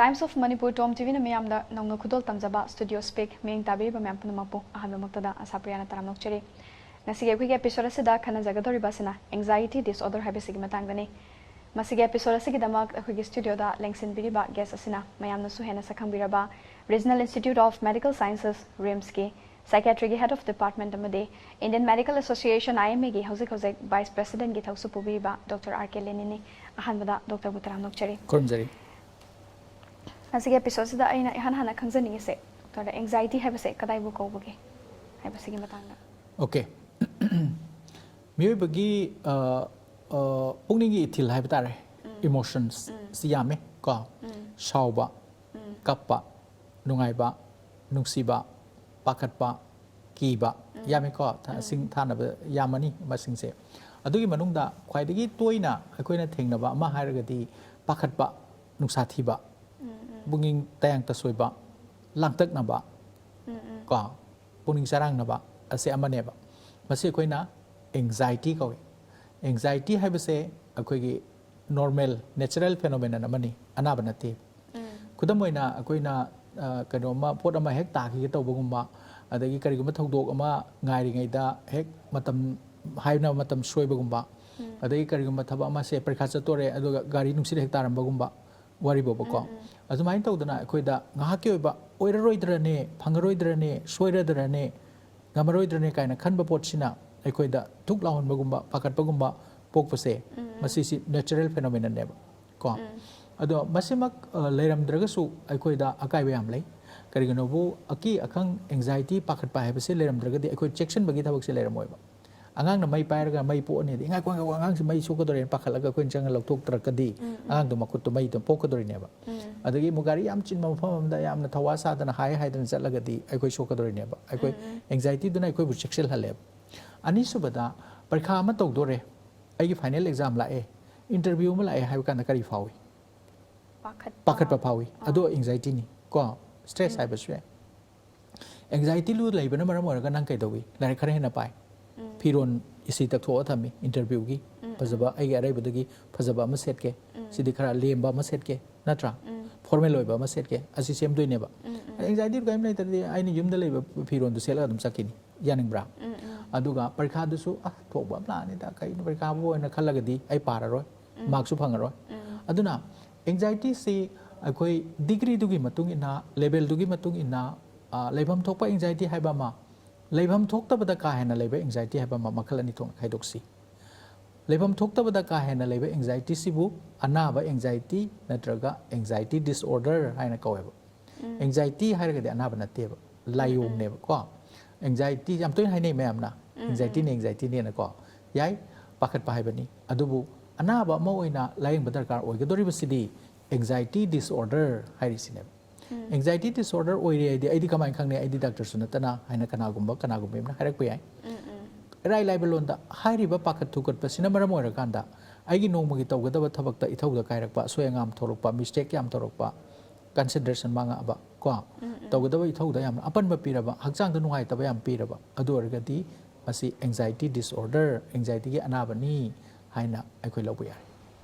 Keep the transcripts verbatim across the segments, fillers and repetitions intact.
Times of Manipur Tom T ꯚꯤꯅ ꯃꯤꯌꯥꯝꯗ ꯅꯧꯅ ꯈꯨꯗꯣꯜ ꯇꯝꯖꯕ Studio Speak ꯃꯤꯠꯌꯦꯡ ꯇꯥꯕꯤꯔꯤꯕ ꯃꯌꯥꯝ ꯄꯨꯝꯅꯃꯛꯄꯨ ꯑꯍꯥꯟꯕꯃꯛꯇꯗ ꯑꯁꯥ ꯄ꯭ꯔꯤꯌꯥꯅ ꯇꯔꯥꯝꯅ ꯑꯣꯛꯆꯔꯤ꯫ ꯉꯁꯤꯒꯤ ꯑꯩꯈꯣꯏꯒꯤ episode ꯑꯁꯤꯗ ꯈꯟꯅꯖꯒꯗꯧꯔꯤꯕ ꯑꯁꯤꯅ anxiety disorder ꯍꯥꯏꯕꯁꯤꯒꯤ ꯃꯇꯥꯡꯗꯅꯤ꯫ ꯃꯁꯤꯒꯤ episode ꯑꯁꯤꯒꯤꯗꯃꯛ ꯑꯩꯈꯣꯏꯒꯤ studioꯗ ꯂꯦꯡꯁꯤꯟꯕꯤꯔꯤꯕ guest ꯑꯁꯤꯅ ꯃꯌꯥꯝꯅꯁꯨ ꯍꯦꯟꯅ ꯁꯛꯈꯪꯕꯤꯔꯕ Regional Institute of Medical Sciences, RIMSꯀꯤ psychiatryꯒꯤ head of department ꯑꯃꯗꯤ Indian Medical Association, IMAꯒꯤ ꯍꯧꯖꯤꯛ ꯍꯧꯖꯤꯛ vice presidentꯀꯤ ꯊꯧꯁꯨ ꯄꯨꯕꯤꯔꯤꯕ Doctor R K Lenineꯅꯤ꯫ ꯑꯍꯥꯟꯕꯗ doctorꯕꯨ ꯇꯔꯥꯝꯅ ꯑꯣꯛꯆꯔꯤ꯫ ꯈꯨꯔꯨꯝꯖꯔꯤ꯫ ꯉꯁꯤꯒꯤ episodeꯁꯤꯗ ꯑꯩꯅ ꯏꯍꯥꯟ ꯍꯥꯟꯅ ꯈꯪꯖꯅꯤꯡꯉꯤꯁꯦ doctorꯗ anxiety ꯍꯥꯏꯕꯁꯦ ꯀꯗꯥꯏꯕꯨ ꯀꯧꯕꯒꯦ ꯍꯥꯏꯕꯁꯤꯒꯤ ꯃꯇꯥꯡꯗ꯫ Okay꯫ ꯃꯤꯑꯣꯏꯕꯒꯤ ꯑ, ꯑ, ꯄꯨꯛꯅꯤꯡꯒꯤ ꯏꯊꯤꯜ ꯍꯥꯏꯕ ꯇꯥꯔꯦ, emotions ꯁꯤ ꯌꯥꯝꯃꯦ ꯀꯣ꯫ ꯁꯥꯎꯕ, ꯀꯞꯄ, ꯅꯨꯡꯉꯥꯏꯕ, ꯅꯨꯡꯁꯤꯕ, ꯄꯥꯈꯠꯄ, ꯀꯤꯕ, ꯌꯥꯝꯃꯤꯀꯣ꯫ ꯊ- ꯁꯤꯡ ꯊꯥꯅꯕ ꯌꯥꯝꯃꯅꯤ ꯃꯁꯤꯡꯁꯦ꯫ ꯑꯗꯨꯒꯤ ꯃꯅꯨꯡꯗ ꯈ꯭ꯋꯥꯏꯗꯒꯤ ꯇꯣꯏꯅ ꯑꯩꯈꯣꯏꯅ ꯊꯦꯡꯅꯕ ꯑꯃ ꯍꯥꯏꯔꯒꯗꯤ ꯄꯥꯈꯠꯄ, ꯅꯨꯡꯁꯥ ꯊꯤꯕ, ꯄꯨꯛꯅꯤꯡ ꯇꯌꯥꯡ ꯇꯁꯣꯏꯕ, ꯂꯥꯡꯇꯛꯅꯕ, ꯀꯣ, ꯄꯨꯛꯅꯤꯡ ꯆꯔꯥꯡꯅꯕ ꯑꯁꯤ ꯑꯃꯅꯦꯕ꯫ ꯃꯁꯤ ꯑꯩꯈꯣꯏꯅ anxiety ꯀꯧꯏ꯫ Anxiety ꯍꯥꯏꯕꯁꯦ ꯑꯩꯈꯣꯏꯒꯤ normal, natural phenomenon ꯑꯃꯅꯤ, ꯑꯅꯥꯕ ꯅꯠꯇꯦ꯫ ꯈꯨꯗꯝ ꯑꯣꯏꯅ ꯑꯩꯈꯣꯏꯅ ꯑ, ꯀꯩꯅꯣꯝꯃ, ꯄꯣꯠ ꯑꯃ ꯍꯦꯛ ꯇꯥꯈꯤꯒꯦ ꯇꯧꯕꯒꯨꯝꯕ, ꯑꯗꯒꯤ ꯀꯔꯤꯒꯨꯝꯕ ꯊꯧꯗꯣꯛ ꯑꯃ ꯉꯥꯏꯔꯤꯉꯩꯗ ꯍꯦꯛ ꯃꯇꯝ, ꯍꯥꯏꯅꯕ ꯃꯇꯝ ꯁꯣꯏꯕꯒꯨꯝꯕ, ꯑꯗꯒꯤ ꯀꯔꯤꯒꯨꯝꯕ ꯊꯕꯛ ꯑꯃꯁꯦ ꯄꯔꯤꯈꯥ ꯆꯠꯇꯣꯔꯦ ꯑꯗꯨꯒ ꯒꯥꯔꯤ ꯅꯨꯡꯁꯤꯠ ꯍꯦꯛ ꯇꯥꯔꯝꯕꯒꯨꯝꯕ, ꯋꯥꯔꯤꯕꯣꯕꯀꯣ꯫ ꯑꯗꯨꯃꯥꯏꯅ ꯇꯧꯗꯅ ꯑꯩꯈꯣꯏꯗ ꯉꯥꯏꯍꯥꯛꯀꯤ ꯑꯣꯏꯕ ꯑꯣꯏꯔꯔꯣꯏꯗ꯭ꯔꯅꯦ, ꯐꯪꯉꯔꯣꯏꯗ꯭ꯔꯅꯦ, ꯁꯣꯏꯔꯗ꯭ꯔꯅꯦ, ꯉꯝꯃꯔꯣꯏꯗ꯭ꯔꯅꯦ ꯀꯥꯏꯅ ꯈꯟꯕ ꯄꯣꯠꯁꯤꯅ ꯑꯩꯈꯣꯏꯗ ꯊꯨꯛ ꯂꯥꯎꯍꯟꯕꯒꯨꯝꯕ, ꯄꯥꯈꯠꯄꯒꯨꯝꯕ ꯄꯣꯛꯄꯁꯦ, ꯃꯁꯤꯁꯤ natural phenomenon ꯅꯦꯕ ꯀꯣ꯫ ꯑꯗꯣ ꯃꯁꯤꯃꯛ ꯑ, ꯂꯩꯔꯝꯗ꯭ꯔꯒꯁꯨ ꯑꯩꯈꯣꯏꯗ ꯑꯀꯥꯏꯕ ꯌꯥꯝ ꯂꯩ꯫ ꯀꯔꯤꯒꯤꯅꯣꯕꯨ ꯑꯀꯤ ꯑꯈꯪ, anxiety, ꯄꯥꯈꯠꯄ ꯍꯥꯏꯕꯁꯤ ꯂꯩꯔꯝꯗ꯭ꯔꯒꯗꯤ ꯑꯩꯈꯣꯏ ꯆꯦꯛꯁꯤꯟꯕꯒꯤ ꯊꯕꯛꯁꯦ ꯂꯩꯔꯝꯃꯣꯏꯕ꯫ ꯑꯉꯥꯡꯅ ꯃꯩ ꯄꯥꯏꯔꯒ ꯃꯩ ꯄꯣꯛꯑꯅꯤ, ꯑꯗꯩ "ꯉꯥꯏꯈꯣ, ꯉꯥꯏꯈꯣ, ꯑꯉꯥꯡꯁꯤ ꯃꯩ ꯁꯣꯛꯀꯗꯧꯔꯦꯅ" ꯄꯥꯈꯠꯂꯒ ꯑꯩꯈꯣꯏꯅ ꯆꯪꯉ ꯂꯧꯊꯣꯛꯇ꯭ꯔꯒꯗꯤ ꯑꯉꯥꯡꯗꯣ ꯃꯈꯨꯠꯇꯣ ꯃꯩꯗꯣ ꯄꯣꯛꯀꯗꯧꯔꯤꯅꯦꯕ꯫ ꯑꯗꯒꯤ ꯑꯃꯨꯛ ꯒꯥꯔꯤ ꯌꯥꯝ ꯆꯤꯟꯕ ꯃꯐꯝ ꯑꯃꯗ ꯌꯥꯝꯅ ꯊꯧꯋꯥ ꯁꯥꯗꯅ ꯍꯥꯏ ꯍꯥꯏꯗꯅ ꯆꯠꯂꯒꯗꯤ ꯑꯩꯈꯣꯏ ꯁꯣꯛꯀꯗꯧꯔꯤꯅꯦꯕ꯫ ꯑꯩꯈꯣꯏ anxiety ꯗꯨꯅ ꯑꯩꯈꯣꯏꯕꯨ ꯆꯦꯛꯁꯤꯜꯍꯜꯂꯦꯕ꯫ ꯑꯅꯤꯁꯨꯕꯗ, ꯄꯔꯤꯈꯥ ꯑꯃ ꯇꯧꯗꯣꯔꯦ, ꯑꯩꯒꯤ final exam ꯂꯥꯛꯑꯦ, interview ꯑꯃ ꯂꯥꯛꯑꯦ ꯍꯥꯏꯕ ꯀꯥꯟꯗ ꯀꯔꯤ ꯐꯥꯎꯏ? ꯄꯥꯈꯠꯄ꯫ ꯄꯥꯈꯠꯄ ꯐꯥꯎꯏ꯫ ꯑꯗꯣ anxiety ꯅꯤ ꯀꯣ, stress ꯍꯥꯏꯕꯁꯨ ꯌꯥꯏ꯫ Anxiety ꯂꯨ ꯂꯩꯕꯅ ꯃꯔꯝ ꯑꯣꯏꯔꯒ ꯅꯪ ꯀꯩꯗꯧꯏ? ꯂꯥꯏꯔꯤꯛ ꯈꯔ ꯍꯦꯟꯅ ꯄꯥꯏ꯫ ꯐꯤꯔꯣꯟ ꯏꯁꯇ꯭ꯔꯤ ꯇꯛꯊꯣꯛꯑ ꯊꯝꯃꯤ, interview ꯒꯤ꯫ ꯐꯖꯕ, ꯑꯩꯒꯤ ꯑꯔꯩꯕꯗꯒꯤ ꯐꯖꯕ ꯑꯃ ꯁꯦꯠꯀꯦ꯫ ꯁꯤꯗꯤ ꯈꯔ ꯂꯦꯝꯕ ꯑꯃ ꯁꯦꯠꯀꯦ, ꯅꯠꯇ꯭ꯔꯥ? ꯐꯣꯔꯃꯦꯜ ꯑꯣꯏꯕ ꯑꯃ ꯁꯦꯠꯀꯦ, ꯑꯁꯤ ꯁꯦꯝꯗꯣꯏꯅꯦꯕ꯫ ꯑꯦꯡꯖꯥꯏꯇꯤꯗꯨ ꯀꯔꯤꯝ ꯂꯩꯇ꯭ꯔꯗꯤ ꯑꯩꯅ ꯌꯨꯝꯗ ꯂꯩꯕ ꯐꯤꯔꯣꯟꯗꯨ ꯁꯦꯠꯂꯒ ꯑꯗꯨꯝ ꯆꯠꯈꯤꯅꯤ, ꯌꯥꯅꯤꯡꯕ꯭ꯔꯥ? ꯑꯗꯨꯒ ꯄꯔꯤꯈꯥꯗꯨꯁꯨ ꯑ ꯊꯣꯛꯄ ꯑꯃ ꯂꯥꯛꯑꯅꯤꯗ, ꯀꯩꯅꯣ ꯄꯔꯤꯈꯥꯕꯨ ꯑꯣꯏꯅ ꯈꯜꯂꯒꯗꯤ ꯑꯩ ꯄꯥꯔꯔꯣꯏ, ꯃꯥꯔꯛꯁꯨ ꯐꯪꯉꯔꯣꯏ꯫ ꯑꯗꯨꯅ ꯑꯦꯡꯖꯥꯏꯇꯤꯁꯤ ꯑꯩꯈꯣꯏ ꯗꯤꯒ꯭ꯔꯤꯗꯨꯒꯤ ꯃꯇꯨꯡ ꯏꯟꯅ, ꯂꯦꯕꯦꯜꯗꯨꯒꯤ ꯃꯇꯨꯡ ꯏꯟꯅ, ꯑ, ꯂꯩꯐꯝ ꯊꯣꯛꯄ ꯑꯦꯡꯖꯥꯏꯇꯤ ꯍꯥꯏꯕ ꯑꯃ, ꯂꯩꯐꯝ ꯊꯣꯛꯇꯕꯗ ꯀꯥ ꯍꯦꯟꯅ ꯂꯩꯕ ꯑꯦꯡꯖꯥꯏꯇꯤ ꯍꯥꯏꯕ ꯑꯃ, ꯃꯈꯜ ꯑꯅꯤ ꯊꯣꯛꯅ ꯈꯥꯏꯗꯣꯛꯁꯤ꯫ ꯂꯩꯐꯝ ꯊꯣꯛꯇꯕꯗ ꯀꯥ ꯍꯦꯟꯅ ꯂꯩꯕ ꯑꯦꯡꯖꯥꯏꯇꯤꯁꯤꯕꯨ ꯑꯅꯥꯕ ꯑꯦꯡꯖꯥꯏꯇꯤ ꯅꯠꯇ꯭ꯔꯒ ꯑꯦꯡꯖꯥꯏꯇꯤ ꯗꯤꯁꯑꯣꯔꯗꯔ ꯍꯥꯏꯅ ꯀꯧꯋꯦꯕ꯫ ꯑꯦꯡꯖꯥꯏꯇꯤ ꯍꯥꯏꯔꯒꯗꯤ ꯑꯅꯥꯕ ꯅꯠꯇꯦꯕ, ꯂꯥꯏꯑꯣꯡꯅꯦꯕꯀꯣ꯫ ꯑꯦꯡꯖꯥꯏꯇꯤ ꯌꯥꯝ ꯇꯣꯏꯅ ꯍꯥꯏꯅꯩ ꯃꯌꯥꯝꯅ, ꯑꯦꯡꯖꯥꯏꯇꯤꯅꯦ, ꯑꯦꯡꯖꯥꯏꯇꯤꯅꯦꯅꯀꯣ꯫ ꯌꯥꯏ, ꯄꯥꯈꯠꯄ ꯍꯥꯏꯕꯅꯤ꯫ ꯑꯗꯨꯕꯨ ꯑꯅꯥꯕ ꯑꯃ ꯑꯣꯏꯅ ꯂꯥꯌꯦꯡꯕ ꯗꯔꯀꯥꯔ ꯑꯣꯏꯒꯗꯧꯔꯤꯕꯁꯤꯗꯤ ꯑꯦꯡꯖꯥꯏꯇꯤ ꯗꯤꯁꯑꯣꯔꯗꯔ ꯍꯥꯏꯔꯤꯁꯤꯅꯦꯕ꯫ ꯑꯦꯡꯖꯥꯏꯇꯤ ꯗꯤꯁꯑꯣꯔꯗꯔ ꯑꯣꯏꯔꯦ ꯍꯥꯏꯗꯤ ꯑꯩꯗꯤ ꯀꯃꯥꯏꯅ ꯈꯪꯅꯤ? ꯑꯩꯗꯤ ꯗꯥꯛꯇꯔꯁꯨ ꯅꯠꯇꯅ ꯍꯥꯏꯅ ꯀꯅꯥꯒꯨꯝꯕ, ꯀꯅꯥꯒꯨꯝꯕ ꯑꯃꯅ ꯍꯥꯏꯔꯛꯄ ꯌꯥꯏ꯫ ꯏꯔꯥꯏ ꯂꯥꯏꯕ ꯂꯣꯟꯗ ꯍꯥꯏꯔꯤꯕ ꯄꯥꯈꯠ ꯊꯨꯀꯠꯄꯁꯤꯅ ꯃꯔꯝ ꯑꯣꯏꯔꯀꯥꯟꯗ ꯑꯩꯒꯤ ꯅꯣꯡꯃꯒꯤ ꯇꯧꯒꯗꯕ ꯊꯕꯛꯇ ꯏꯊꯧꯗ ꯀꯥꯏꯔꯛꯄ, ꯑꯁꯣꯏ ꯑꯉꯥꯝ ꯊꯣꯛꯂꯛꯄ, ꯃꯤꯁꯇꯦꯛ ꯌꯥꯝ ꯇꯧꯔꯛꯄ, ꯀꯟꯁꯦꯟꯇ꯭ꯔꯦꯁꯟ ꯃꯥꯡꯉꯛꯑꯕ ꯀꯣ, ꯇꯧꯒꯗꯕ ꯏꯊꯧꯗ ꯌꯥꯝꯅ ꯑꯄꯟꯕ ꯄꯤꯔꯕ, ꯍꯛꯆꯥꯡꯗ ꯅꯨꯡꯉꯥꯏꯇꯕ ꯌꯥꯝ ꯄꯤꯔꯕ, ꯑꯗꯨ ꯑꯣꯏꯔꯒꯗꯤ ꯃꯁꯤ ꯑꯦꯡꯖꯥꯏꯇꯤ ꯗꯤꯁꯑꯣꯔꯗꯔ, ꯑꯦꯡꯖꯥꯏꯇꯤꯒꯤ ꯑꯅꯥꯕꯅꯤ ꯍꯥꯏꯅ ꯑꯩꯈꯣꯏ ꯂꯧꯕ ꯌꯥꯏ꯫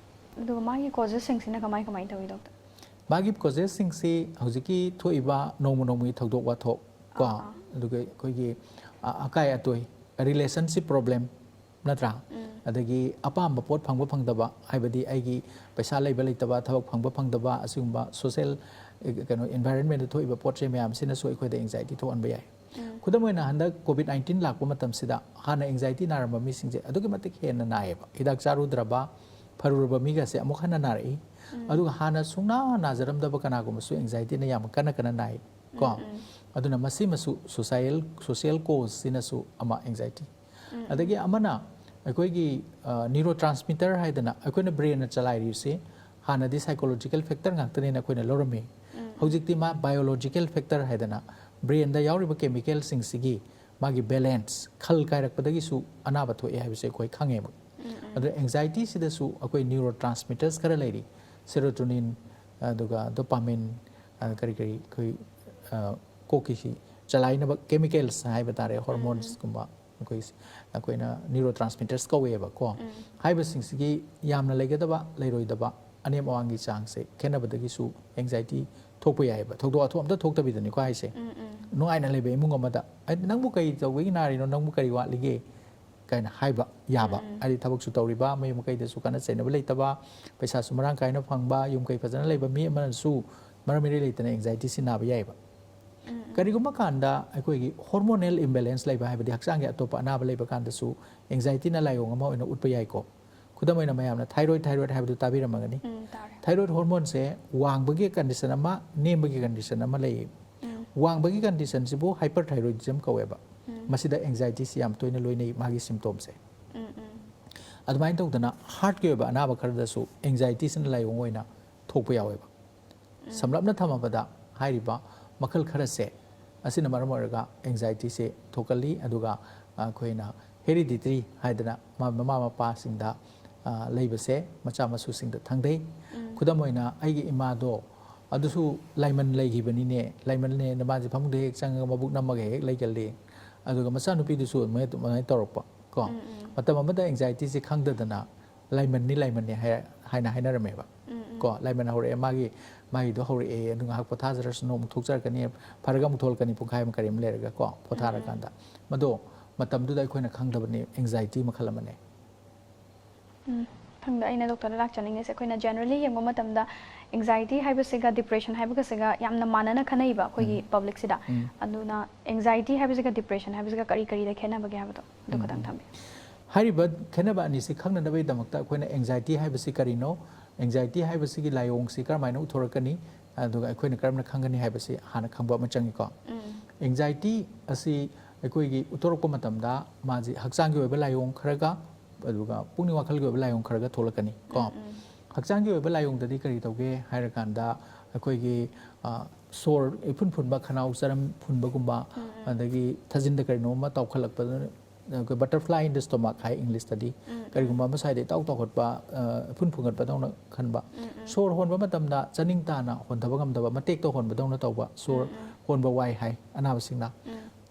ꯑꯗꯨꯒ ꯃꯥꯒꯤ ꯀꯣꯖꯦꯁꯁꯤꯡꯁꯤꯅ ꯀꯃꯥꯏ ꯀꯃꯥꯏꯅ ꯇꯧꯏ, ꯗꯣꯛꯇꯔ? ꯃꯥꯒꯤ ꯀꯣꯖꯦꯁꯁꯤꯡꯁꯤ ꯍꯧꯖꯤꯛꯀꯤ ꯊꯣꯛꯏꯕ ꯅꯣꯡꯃ ꯅꯣꯡꯃꯒꯤ ꯊꯧꯗꯣꯛ ꯋꯥꯊꯣꯛ ꯀꯣ, ꯑꯥ, ꯑꯥ꯫ ꯑꯗꯨꯒ ꯑꯩꯈꯣꯏꯒꯤ ꯑ, ꯑꯀꯥꯏ ꯑꯇꯣꯏ, ꯔꯤꯂꯦꯁꯟꯁꯤꯞ ꯄ꯭ꯔꯣꯕ꯭ꯂꯦꯝ ꯅꯠꯇ꯭ꯔꯥ? ꯑꯗꯒꯤ ꯑꯄꯥꯝꯕ ꯄꯣꯠ ꯐꯪꯕ ꯐꯪꯗꯕ, ꯍꯥꯏꯕꯗꯤ ꯑꯩꯒꯤ ꯄꯩꯁꯥ ꯂꯩꯕ ꯂꯩꯇꯕ, ꯊꯕꯛ ꯐꯪꯕ ꯐꯪꯗꯕ, ꯑꯁꯤꯒꯨꯝꯕ ꯁꯣꯁꯦꯜ, ꯑꯦ, ꯀꯩꯅꯣ, ꯏꯟꯚꯥꯏꯔꯟꯃꯦꯟꯗ ꯊꯣꯛꯏꯕ ꯄꯣꯠ ꯆꯩ ꯃꯌꯥꯝꯁꯤꯅꯁꯨ ꯑꯩꯈꯣꯏꯗ ꯑꯦꯡꯖꯥꯏꯇꯤ ꯊꯣꯛꯍꯟꯕ ꯌꯥꯏ꯫ ꯈꯨꯗꯝ ꯑꯣꯏꯅ ꯍꯟꯗꯛ ꯀꯣꯚꯤꯗ ꯅꯥꯏꯟꯇꯤꯟ ꯂꯥꯛꯄ ꯃꯇꯝꯁꯤꯗ ꯍꯥꯟꯅ ꯑꯦꯡꯖꯥꯏꯇꯤ ꯅꯥꯔꯝꯕ ꯃꯤꯁꯤꯡꯁꯦ ꯑꯗꯨꯛꯀꯤ ꯃꯇꯤꯛ ꯍꯦꯟꯅ ꯅꯥꯏꯌꯦꯕ꯫ ꯍꯤꯗꯥꯛ ꯆꯥꯔꯨꯗ꯭ꯔꯕ, ꯐꯔꯨꯔꯕ ꯃꯤꯒꯁꯦ ꯑꯃꯨꯛ ꯍꯟꯅ ꯅꯥꯔꯛꯏ꯫ ꯑꯗꯨꯒ ꯍꯥꯟꯅ ꯁꯨꯡꯅꯥ ꯅꯥꯖꯔꯝꯗꯕ ꯀꯅꯥꯒꯨꯝꯕꯁꯨ ꯑꯦꯡꯖꯥꯏꯇꯤꯅ ꯌꯥꯝ ꯀꯟꯅ ꯀꯟꯅ ꯅꯥꯏ ꯀꯣ꯫ ꯑꯗꯨꯅ ꯃꯁꯤꯃꯁꯨ ꯁꯣꯁꯥꯏꯜ, ꯁꯣꯁꯤꯌꯦꯜ ꯀꯣꯖꯁꯤꯅꯁꯨ ꯑꯃ ꯑꯦꯡꯖꯥꯏꯇꯤ꯫ ꯑꯗꯒꯤ ꯑꯃꯅ ꯑꯩꯈꯣꯏꯒꯤ ꯅ꯭ꯌꯨꯔꯣ ꯇ꯭ꯔꯥꯟꯁꯃꯤꯇꯔ ꯍꯥꯏꯗꯅ ꯑꯩꯈꯣꯏꯅ ꯕ꯭ꯔꯦꯟꯅ ꯆꯂꯥꯏꯔꯤꯕꯁꯤ ꯍꯥꯟꯅꯗꯤ ꯁꯥꯏꯀꯣꯂꯣꯖꯤꯀꯦꯜ ꯐꯦꯛꯇꯔ ꯉꯥꯛꯇꯅꯦꯅ ꯑꯩꯈꯣꯏꯅ ꯂꯧꯔꯝꯃꯤ꯫ ꯍꯧꯖꯤꯛꯇꯤ ꯃꯥ ꯕꯥꯏꯑꯣꯂꯣꯖꯤꯀꯦꯜ ꯐꯦꯛꯇꯔ ꯍꯥꯏꯗꯅ ꯕ꯭ꯔꯦꯟꯗ ꯌꯥꯎꯔꯤꯕ ꯀꯦꯃꯤꯀꯦꯜꯁꯤꯡꯁꯤꯒꯤ ꯃꯥꯒꯤ ꯕꯦꯂꯦꯟꯁ, ꯈꯜ ꯀꯥꯏꯔꯛꯄꯗꯒꯤꯁꯨ ꯑꯅꯥꯕ ꯊꯣꯛꯑꯦ ꯍꯥꯏꯕꯁꯦ ꯑꯩꯈꯣꯏ ꯈꯪꯉꯦꯕ꯫ ꯑꯗꯨꯅ ꯑꯦꯡꯖꯥꯏꯇꯤꯁꯤꯗꯁꯨ ꯑꯩꯈꯣꯏ ꯅ꯭ꯌꯨꯔꯣ ꯇ꯭ꯔꯥꯟꯁꯃꯤꯇꯔꯁ ꯈꯔ ꯂꯩꯔꯤ, ꯁꯦꯔꯣꯇꯣꯅꯤꯟ, ꯑꯗꯨꯒ ꯗꯣꯄꯥꯃꯤꯟ, ꯑ, ꯀꯔꯤ ꯀꯔꯤ ꯑꯩꯈꯣꯏ, ꯑ, ꯀꯣꯛꯀꯤꯁꯤ ꯆꯂꯥꯏꯅꯕ ꯀꯦꯃꯤꯀꯦꯜꯁ ꯍꯥꯏꯕ ꯇꯥꯔꯦ, ꯍꯣꯔꯃꯣꯟꯁꯀꯨꯝꯕ ꯑꯩꯈꯣꯏ, ꯑꯩꯈꯣꯏꯅ ꯅ꯭ꯌꯨꯔꯣ ꯇ꯭ꯔꯥꯟꯁꯃꯤꯇꯔꯁ ꯀꯧꯋꯦꯕꯀꯣ꯫ ꯍꯥꯏꯕꯁꯤꯡꯁꯤꯒꯤ ꯌꯥꯝꯅ ꯂꯩꯒꯗꯕ, ꯂꯩꯔꯣꯏꯗꯕ, ꯑꯅꯦꯝ ꯑꯋꯥꯡꯒꯤ ꯆꯥꯡꯁꯦ ꯈꯦꯠꯅꯕꯗꯒꯤꯁꯨ ꯑꯦꯡꯖꯥꯏꯇꯤ ꯊꯣꯛꯄ ꯌꯥꯏꯑꯕ꯫ ꯊꯧꯗꯣꯛ ꯋꯥꯊꯣꯛ ꯑꯝꯇ ꯊꯣꯛꯇꯕꯤꯗꯅꯤꯀꯣ ꯍꯥꯏꯁꯦ꯫ ꯅꯨꯡꯉꯥꯏꯅ ꯂꯩꯕ ꯏꯃꯨꯡ ꯑꯃꯗ, "ꯑꯩ, ꯅꯪꯕꯨ ꯀꯔꯤ ꯇꯧꯕꯒꯤ ꯅꯥꯔꯤꯅꯣ? ꯅꯪꯕꯨ ꯀꯔꯤ ꯋꯥꯠꯂꯤꯒꯦ?" ꯀꯥꯏꯅ ꯍꯥꯏꯕ ꯌꯥꯕ꯫ ꯍꯥꯏꯗꯤ ꯊꯕꯛꯁꯨ ꯇꯧꯔꯤꯕ, ꯃꯌꯨꯝ ꯃꯀꯩꯗꯁꯨ ꯈꯠꯅ ꯆꯩꯅꯕ ꯂꯩꯇꯕ, ꯄꯩꯁꯥꯁꯨ ꯃꯔꯥꯡ ꯀꯥꯏꯅ ꯐꯪꯕ, ꯌꯨꯝ ꯀꯩ ꯐꯖꯅ ꯂꯩꯕ ꯃꯤ ꯑꯃꯅꯁꯨ ꯃꯔꯝ ꯏꯔꯩ ꯂꯩꯇꯅ ꯑꯦꯡꯖꯥꯏꯇꯤꯁꯤ ꯅꯥꯕ ꯌꯥꯏꯑꯕ꯫ ꯀꯔꯤꯒꯨꯝꯕ ꯀꯥꯟꯗ ꯑꯩꯈꯣꯏꯒꯤ ꯍꯣꯔꯃꯣꯅꯦꯜ ꯏꯝꯕꯦꯂꯦꯟꯁ ꯂꯩꯕ, ꯍꯥꯏꯕꯗꯤ ꯍꯛꯆꯥꯡꯒꯤ ꯑꯇꯣꯞꯄ ꯑꯅꯥꯕ ꯂꯩꯕ ꯀꯥꯟꯗꯁꯨ ꯑꯦꯡꯖꯥꯏꯇꯤꯅ ꯂꯥꯏꯑꯣꯡ ꯑꯃ ꯑꯣꯏꯅ ꯎꯠꯄ ꯌꯥꯏꯀꯣ꯫ ꯈꯨꯗꯝ ꯑꯣꯏꯅ, ꯃꯌꯥꯝꯅ ꯊꯥꯏꯔꯣꯏꯗ, ꯊꯥꯏꯔꯣꯏꯗ ꯍꯥꯏꯕꯗꯨ ꯇꯥꯕꯤꯔꯝꯃꯒꯅꯤ꯫ ꯎꯝ, ꯇꯥꯔꯦ꯫ ꯊꯥꯏꯔꯣꯏꯗ ꯍꯣꯔꯃꯣꯟꯁꯦ ꯋꯥꯡꯕꯒꯤ ꯀꯟꯗꯤꯁꯟ ꯑꯃ, ꯅꯦꯝꯕꯒꯤ ꯀꯟꯗꯤꯁꯟ ꯑꯃ ꯂꯩꯌꯦ꯫ ꯋꯥꯡꯕꯒꯤ ꯀꯟꯗꯤꯁꯟꯁꯤꯕꯨ ꯍꯥꯏꯄꯔꯊꯥꯏꯔꯣꯏꯗꯤꯖꯝ ꯀꯧꯋꯦꯕ꯫ ꯃꯁꯤꯗ ꯑꯦꯡꯖꯥꯏꯇꯤꯁꯤ ꯌꯥꯝ ꯇꯣꯏꯅ ꯂꯣꯏꯅꯩ, ꯃꯥꯒꯤ ꯁꯤꯝꯇꯣꯝꯁꯦ꯫ ꯑꯗꯨꯃꯥꯏꯅ ꯇꯧꯗꯅ ꯍꯥꯔꯠꯀꯤ ꯑꯣꯏꯕ ꯑꯅꯥꯕ ꯈꯔꯗꯁꯨ ꯑꯦꯡꯖꯥꯏꯇꯤꯁꯤꯅ ꯂꯥꯏꯑꯣꯡ ꯑꯣꯏꯅ ꯊꯣꯛꯄ ꯌꯥꯎꯋꯦꯕ꯫ ꯁꯝꯂꯞꯅ ꯊꯝꯃꯕꯗ, ꯍꯥꯏꯔꯤꯕ ꯃꯈꯜ ꯈꯔꯁꯦ ꯑꯁꯤꯅ ꯃꯔꯝ ꯑꯣꯏꯔꯒ ꯑꯦꯡꯖꯥꯏꯇꯤꯁꯦ ꯊꯣꯛꯀꯜꯂꯤ꯫ ꯑꯗꯨꯒ ꯑꯩꯈꯣꯏꯅ ꯍꯦꯔꯤꯗꯤꯇꯔꯤ ꯍꯥꯏꯗꯅ ꯃ-, ꯃꯃꯥ ꯃꯄꯥꯁꯤꯡꯗ, ꯑ, ꯂꯩꯕꯁꯦ ꯃꯆꯥ ꯃꯁꯨꯁꯤꯡꯗ ꯊꯪꯗꯩ꯫ ꯈꯨꯗꯝ ꯑꯣꯏꯅ, ꯑꯩꯒꯤ ꯏꯃꯥꯗꯣ ꯑꯗꯨꯁꯨ ꯂꯥꯏꯃꯟ ꯂꯩꯈꯤꯕꯅꯤꯅꯦ, ꯂꯥꯏꯃꯟꯅꯦꯅ ꯃꯥꯁꯦ ꯐꯃꯨꯡꯗ ꯍꯦꯛ ꯆꯪꯉꯒ ꯃꯕꯨꯛ ꯅꯝꯃꯒ ꯍꯦꯛ ꯂꯩꯒꯜꯂꯤ꯫ ꯑꯗꯨꯒ ꯃꯆꯥꯅꯨꯄꯤꯗꯨꯁꯨ ꯑꯗꯨꯃꯥꯏꯅ, ꯑꯗꯨꯃꯥꯏꯅ ꯇꯧꯔꯛꯄ ꯀꯣ꯫ ꯃꯇꯝ ꯑꯃꯗ ꯑꯦꯡꯖꯥꯏꯇꯤꯁꯦ ꯈꯪꯗꯗꯅ ꯂꯥꯏꯃꯟꯅꯤ, ꯂꯥꯏꯃꯟꯅꯤ ꯍꯥꯏ-, ꯍꯥꯏꯅ ꯍꯥꯏꯅꯔꯝꯃꯦꯕ꯫ ꯀꯣ, ꯂꯥꯏꯃꯟ ꯍꯧꯔꯛꯑꯦ, ꯃꯥꯒꯤ, ꯃꯥꯒꯤꯗꯣ ꯍꯧꯔꯛꯑꯦ, ꯑꯗꯨ ꯉꯥꯏꯍꯥꯛ ꯄꯣꯊꯥꯖꯔꯁꯅꯨ, ꯑꯃꯨꯛ ꯊꯣꯛꯆꯔꯛꯀꯅꯤ, ꯐꯔꯒ ꯑꯃꯨꯛ ꯊꯣꯛꯂꯛꯀꯅꯤ, ꯄꯨꯡꯈꯥꯏ ꯑꯃ ꯀꯔꯤ ꯑꯃ ꯂꯩꯔꯒ ꯀꯣ, ꯄꯣꯊꯥꯔꯀꯥꯟꯗ꯫ ꯃꯗꯣ ꯃꯇꯝꯗꯨꯗ ꯑꯩꯈꯣꯏꯅ ꯈꯪꯗꯕꯅꯤ, ꯑꯦꯡꯖꯥꯏꯇꯤ ꯃꯈꯜ ꯑꯃꯅꯦ꯫ ꯎꯝ, ꯃꯊꯪꯗ ꯑꯩꯅ ꯗꯣꯛꯇꯔꯗ ꯂꯥꯛꯆꯅꯤꯡꯉꯤꯁꯦ, ꯑꯩꯈꯣꯏꯅ ꯖꯦꯅꯔꯦꯜꯂꯤ ꯌꯦꯡꯕ ꯃꯇꯝꯗ ꯑꯦꯡꯖꯥꯏꯇꯤ ꯍꯥꯏꯕꯁꯤꯒ ꯗꯤꯄ꯭ꯔꯦꯁꯟ ꯍꯥꯏꯕꯒꯁꯤꯒ ꯌꯥꯝꯅ ꯃꯥꯟꯅꯅ ꯈꯟꯅꯩꯕ ꯑꯩꯈꯣꯏꯒꯤ ꯄꯕ꯭ꯂꯤꯛꯁꯤꯗ꯫ ꯑꯗꯨꯅ ꯑꯦꯡꯖꯥꯏꯇꯤ ꯍꯥꯏꯕꯁꯤꯒ ꯗꯤꯄ꯭ꯔꯦꯁꯟ ꯍꯥꯏꯕꯁꯤꯒ ꯀꯔꯤ ꯀꯔꯤꯗ ꯈꯦꯠꯅꯕꯒꯦ ꯍꯥꯏꯕꯗꯣ ꯑꯗꯨ ꯈꯇꯪ ꯊꯝꯕꯤꯌꯨ꯫ ꯍꯥꯏꯔꯤꯕ ꯈꯦꯠꯅꯕ ꯑꯅꯤꯁꯤ ꯈꯪꯅꯅꯕꯒꯤꯗꯃꯛꯇ ꯑꯩꯈꯣꯏꯅ ꯑꯦꯡꯖꯥꯏꯇꯤ ꯍꯥꯏꯕꯁꯤ ꯀꯔꯤꯅꯣ, ꯑꯦꯡꯖꯥꯏꯇꯤ ꯍꯥꯏꯕꯁꯤꯒꯤ ꯂꯥꯏꯑꯣꯡꯁꯤ ꯀꯔꯝꯍꯥꯏꯅ ꯎꯠꯊꯣꯔꯛꯀꯅꯤ, ꯑꯗꯨꯒ ꯑꯩꯈꯣꯏꯅ ꯀꯔꯝꯅ ꯈꯪꯒꯅꯤ ꯍꯥꯏꯕꯁꯤ ꯍꯥꯟꯅ ꯈꯪꯕ ꯑꯃ ꯆꯪꯉꯤꯀꯣ꯫ ꯑꯦꯡꯖꯥꯏꯇꯤ ꯑꯁꯤ ꯑꯩꯈꯣꯏꯒꯤ ꯎꯠꯊꯣꯔꯛꯄ ꯃꯇꯝꯗ ꯃꯥꯁꯤ ꯍꯛꯆꯥꯡꯒꯤ ꯑꯣꯏꯕ ꯂꯥꯏꯑꯣꯡ ꯈꯔꯒ, ꯑꯗꯨꯒ ꯄꯨꯛꯅꯤꯡ ꯋꯥꯈꯜꯒꯤ ꯑꯣꯏꯕ ꯂꯥꯏꯑꯣꯡ ꯈꯔꯒ ꯊꯣꯛꯂꯛꯀꯅꯤ ꯀꯣ꯫ ꯍꯛꯆꯥꯡꯒꯤ ꯑꯣꯏꯕ ꯂꯥꯏꯑꯣꯡꯗꯗꯤ ꯀꯔꯤ ꯇꯧꯒꯦ ꯍꯥꯏꯔꯀꯥꯟꯗ, ꯑꯩꯈꯣꯏꯒꯤ, ꯑ, ꯁꯣꯔ ꯏꯐꯨꯟ ꯐꯨꯟꯕ, ꯈꯅꯥꯎ ꯆꯔꯝ ꯐꯨꯟꯕꯒꯨꯝꯕ, ꯑꯗꯒꯤ ꯊꯥꯖꯤꯟꯗ ꯀꯔꯤꯅꯣꯝ ꯑꯃ ꯇꯥꯎꯈꯠꯂꯛꯄ, ꯑꯩꯈꯣꯏ butterfly in the stomach ꯍꯥꯏ ꯏꯪꯂꯤꯁꯇꯗꯤ꯫ ꯀꯔꯤꯒꯨꯝꯕ ꯑꯃ ꯁ꯭ꯋꯥꯏꯗ ꯏꯇꯥꯎ ꯇꯥꯎꯈꯠꯄ, ꯑ, ꯏꯐꯨꯟ ꯐꯨꯡꯒꯠꯄꯗꯧꯅ ꯈꯟꯕ꯫ ꯁꯣꯔ ꯍꯣꯟꯕ ꯃꯇꯝꯗ ꯆꯥꯅꯤꯡ ꯇꯥꯅ ꯍꯣꯟꯊꯕ ꯉꯝꯗꯕ, ꯃꯇꯦꯛꯇ ꯍꯣꯟꯕꯗꯧꯅ ꯇꯧꯕ, ꯁꯣꯔ ꯍꯣꯟꯕ ꯋꯥꯏ ꯍꯥꯏ ꯑꯅꯥꯕꯁꯤꯡꯅ꯫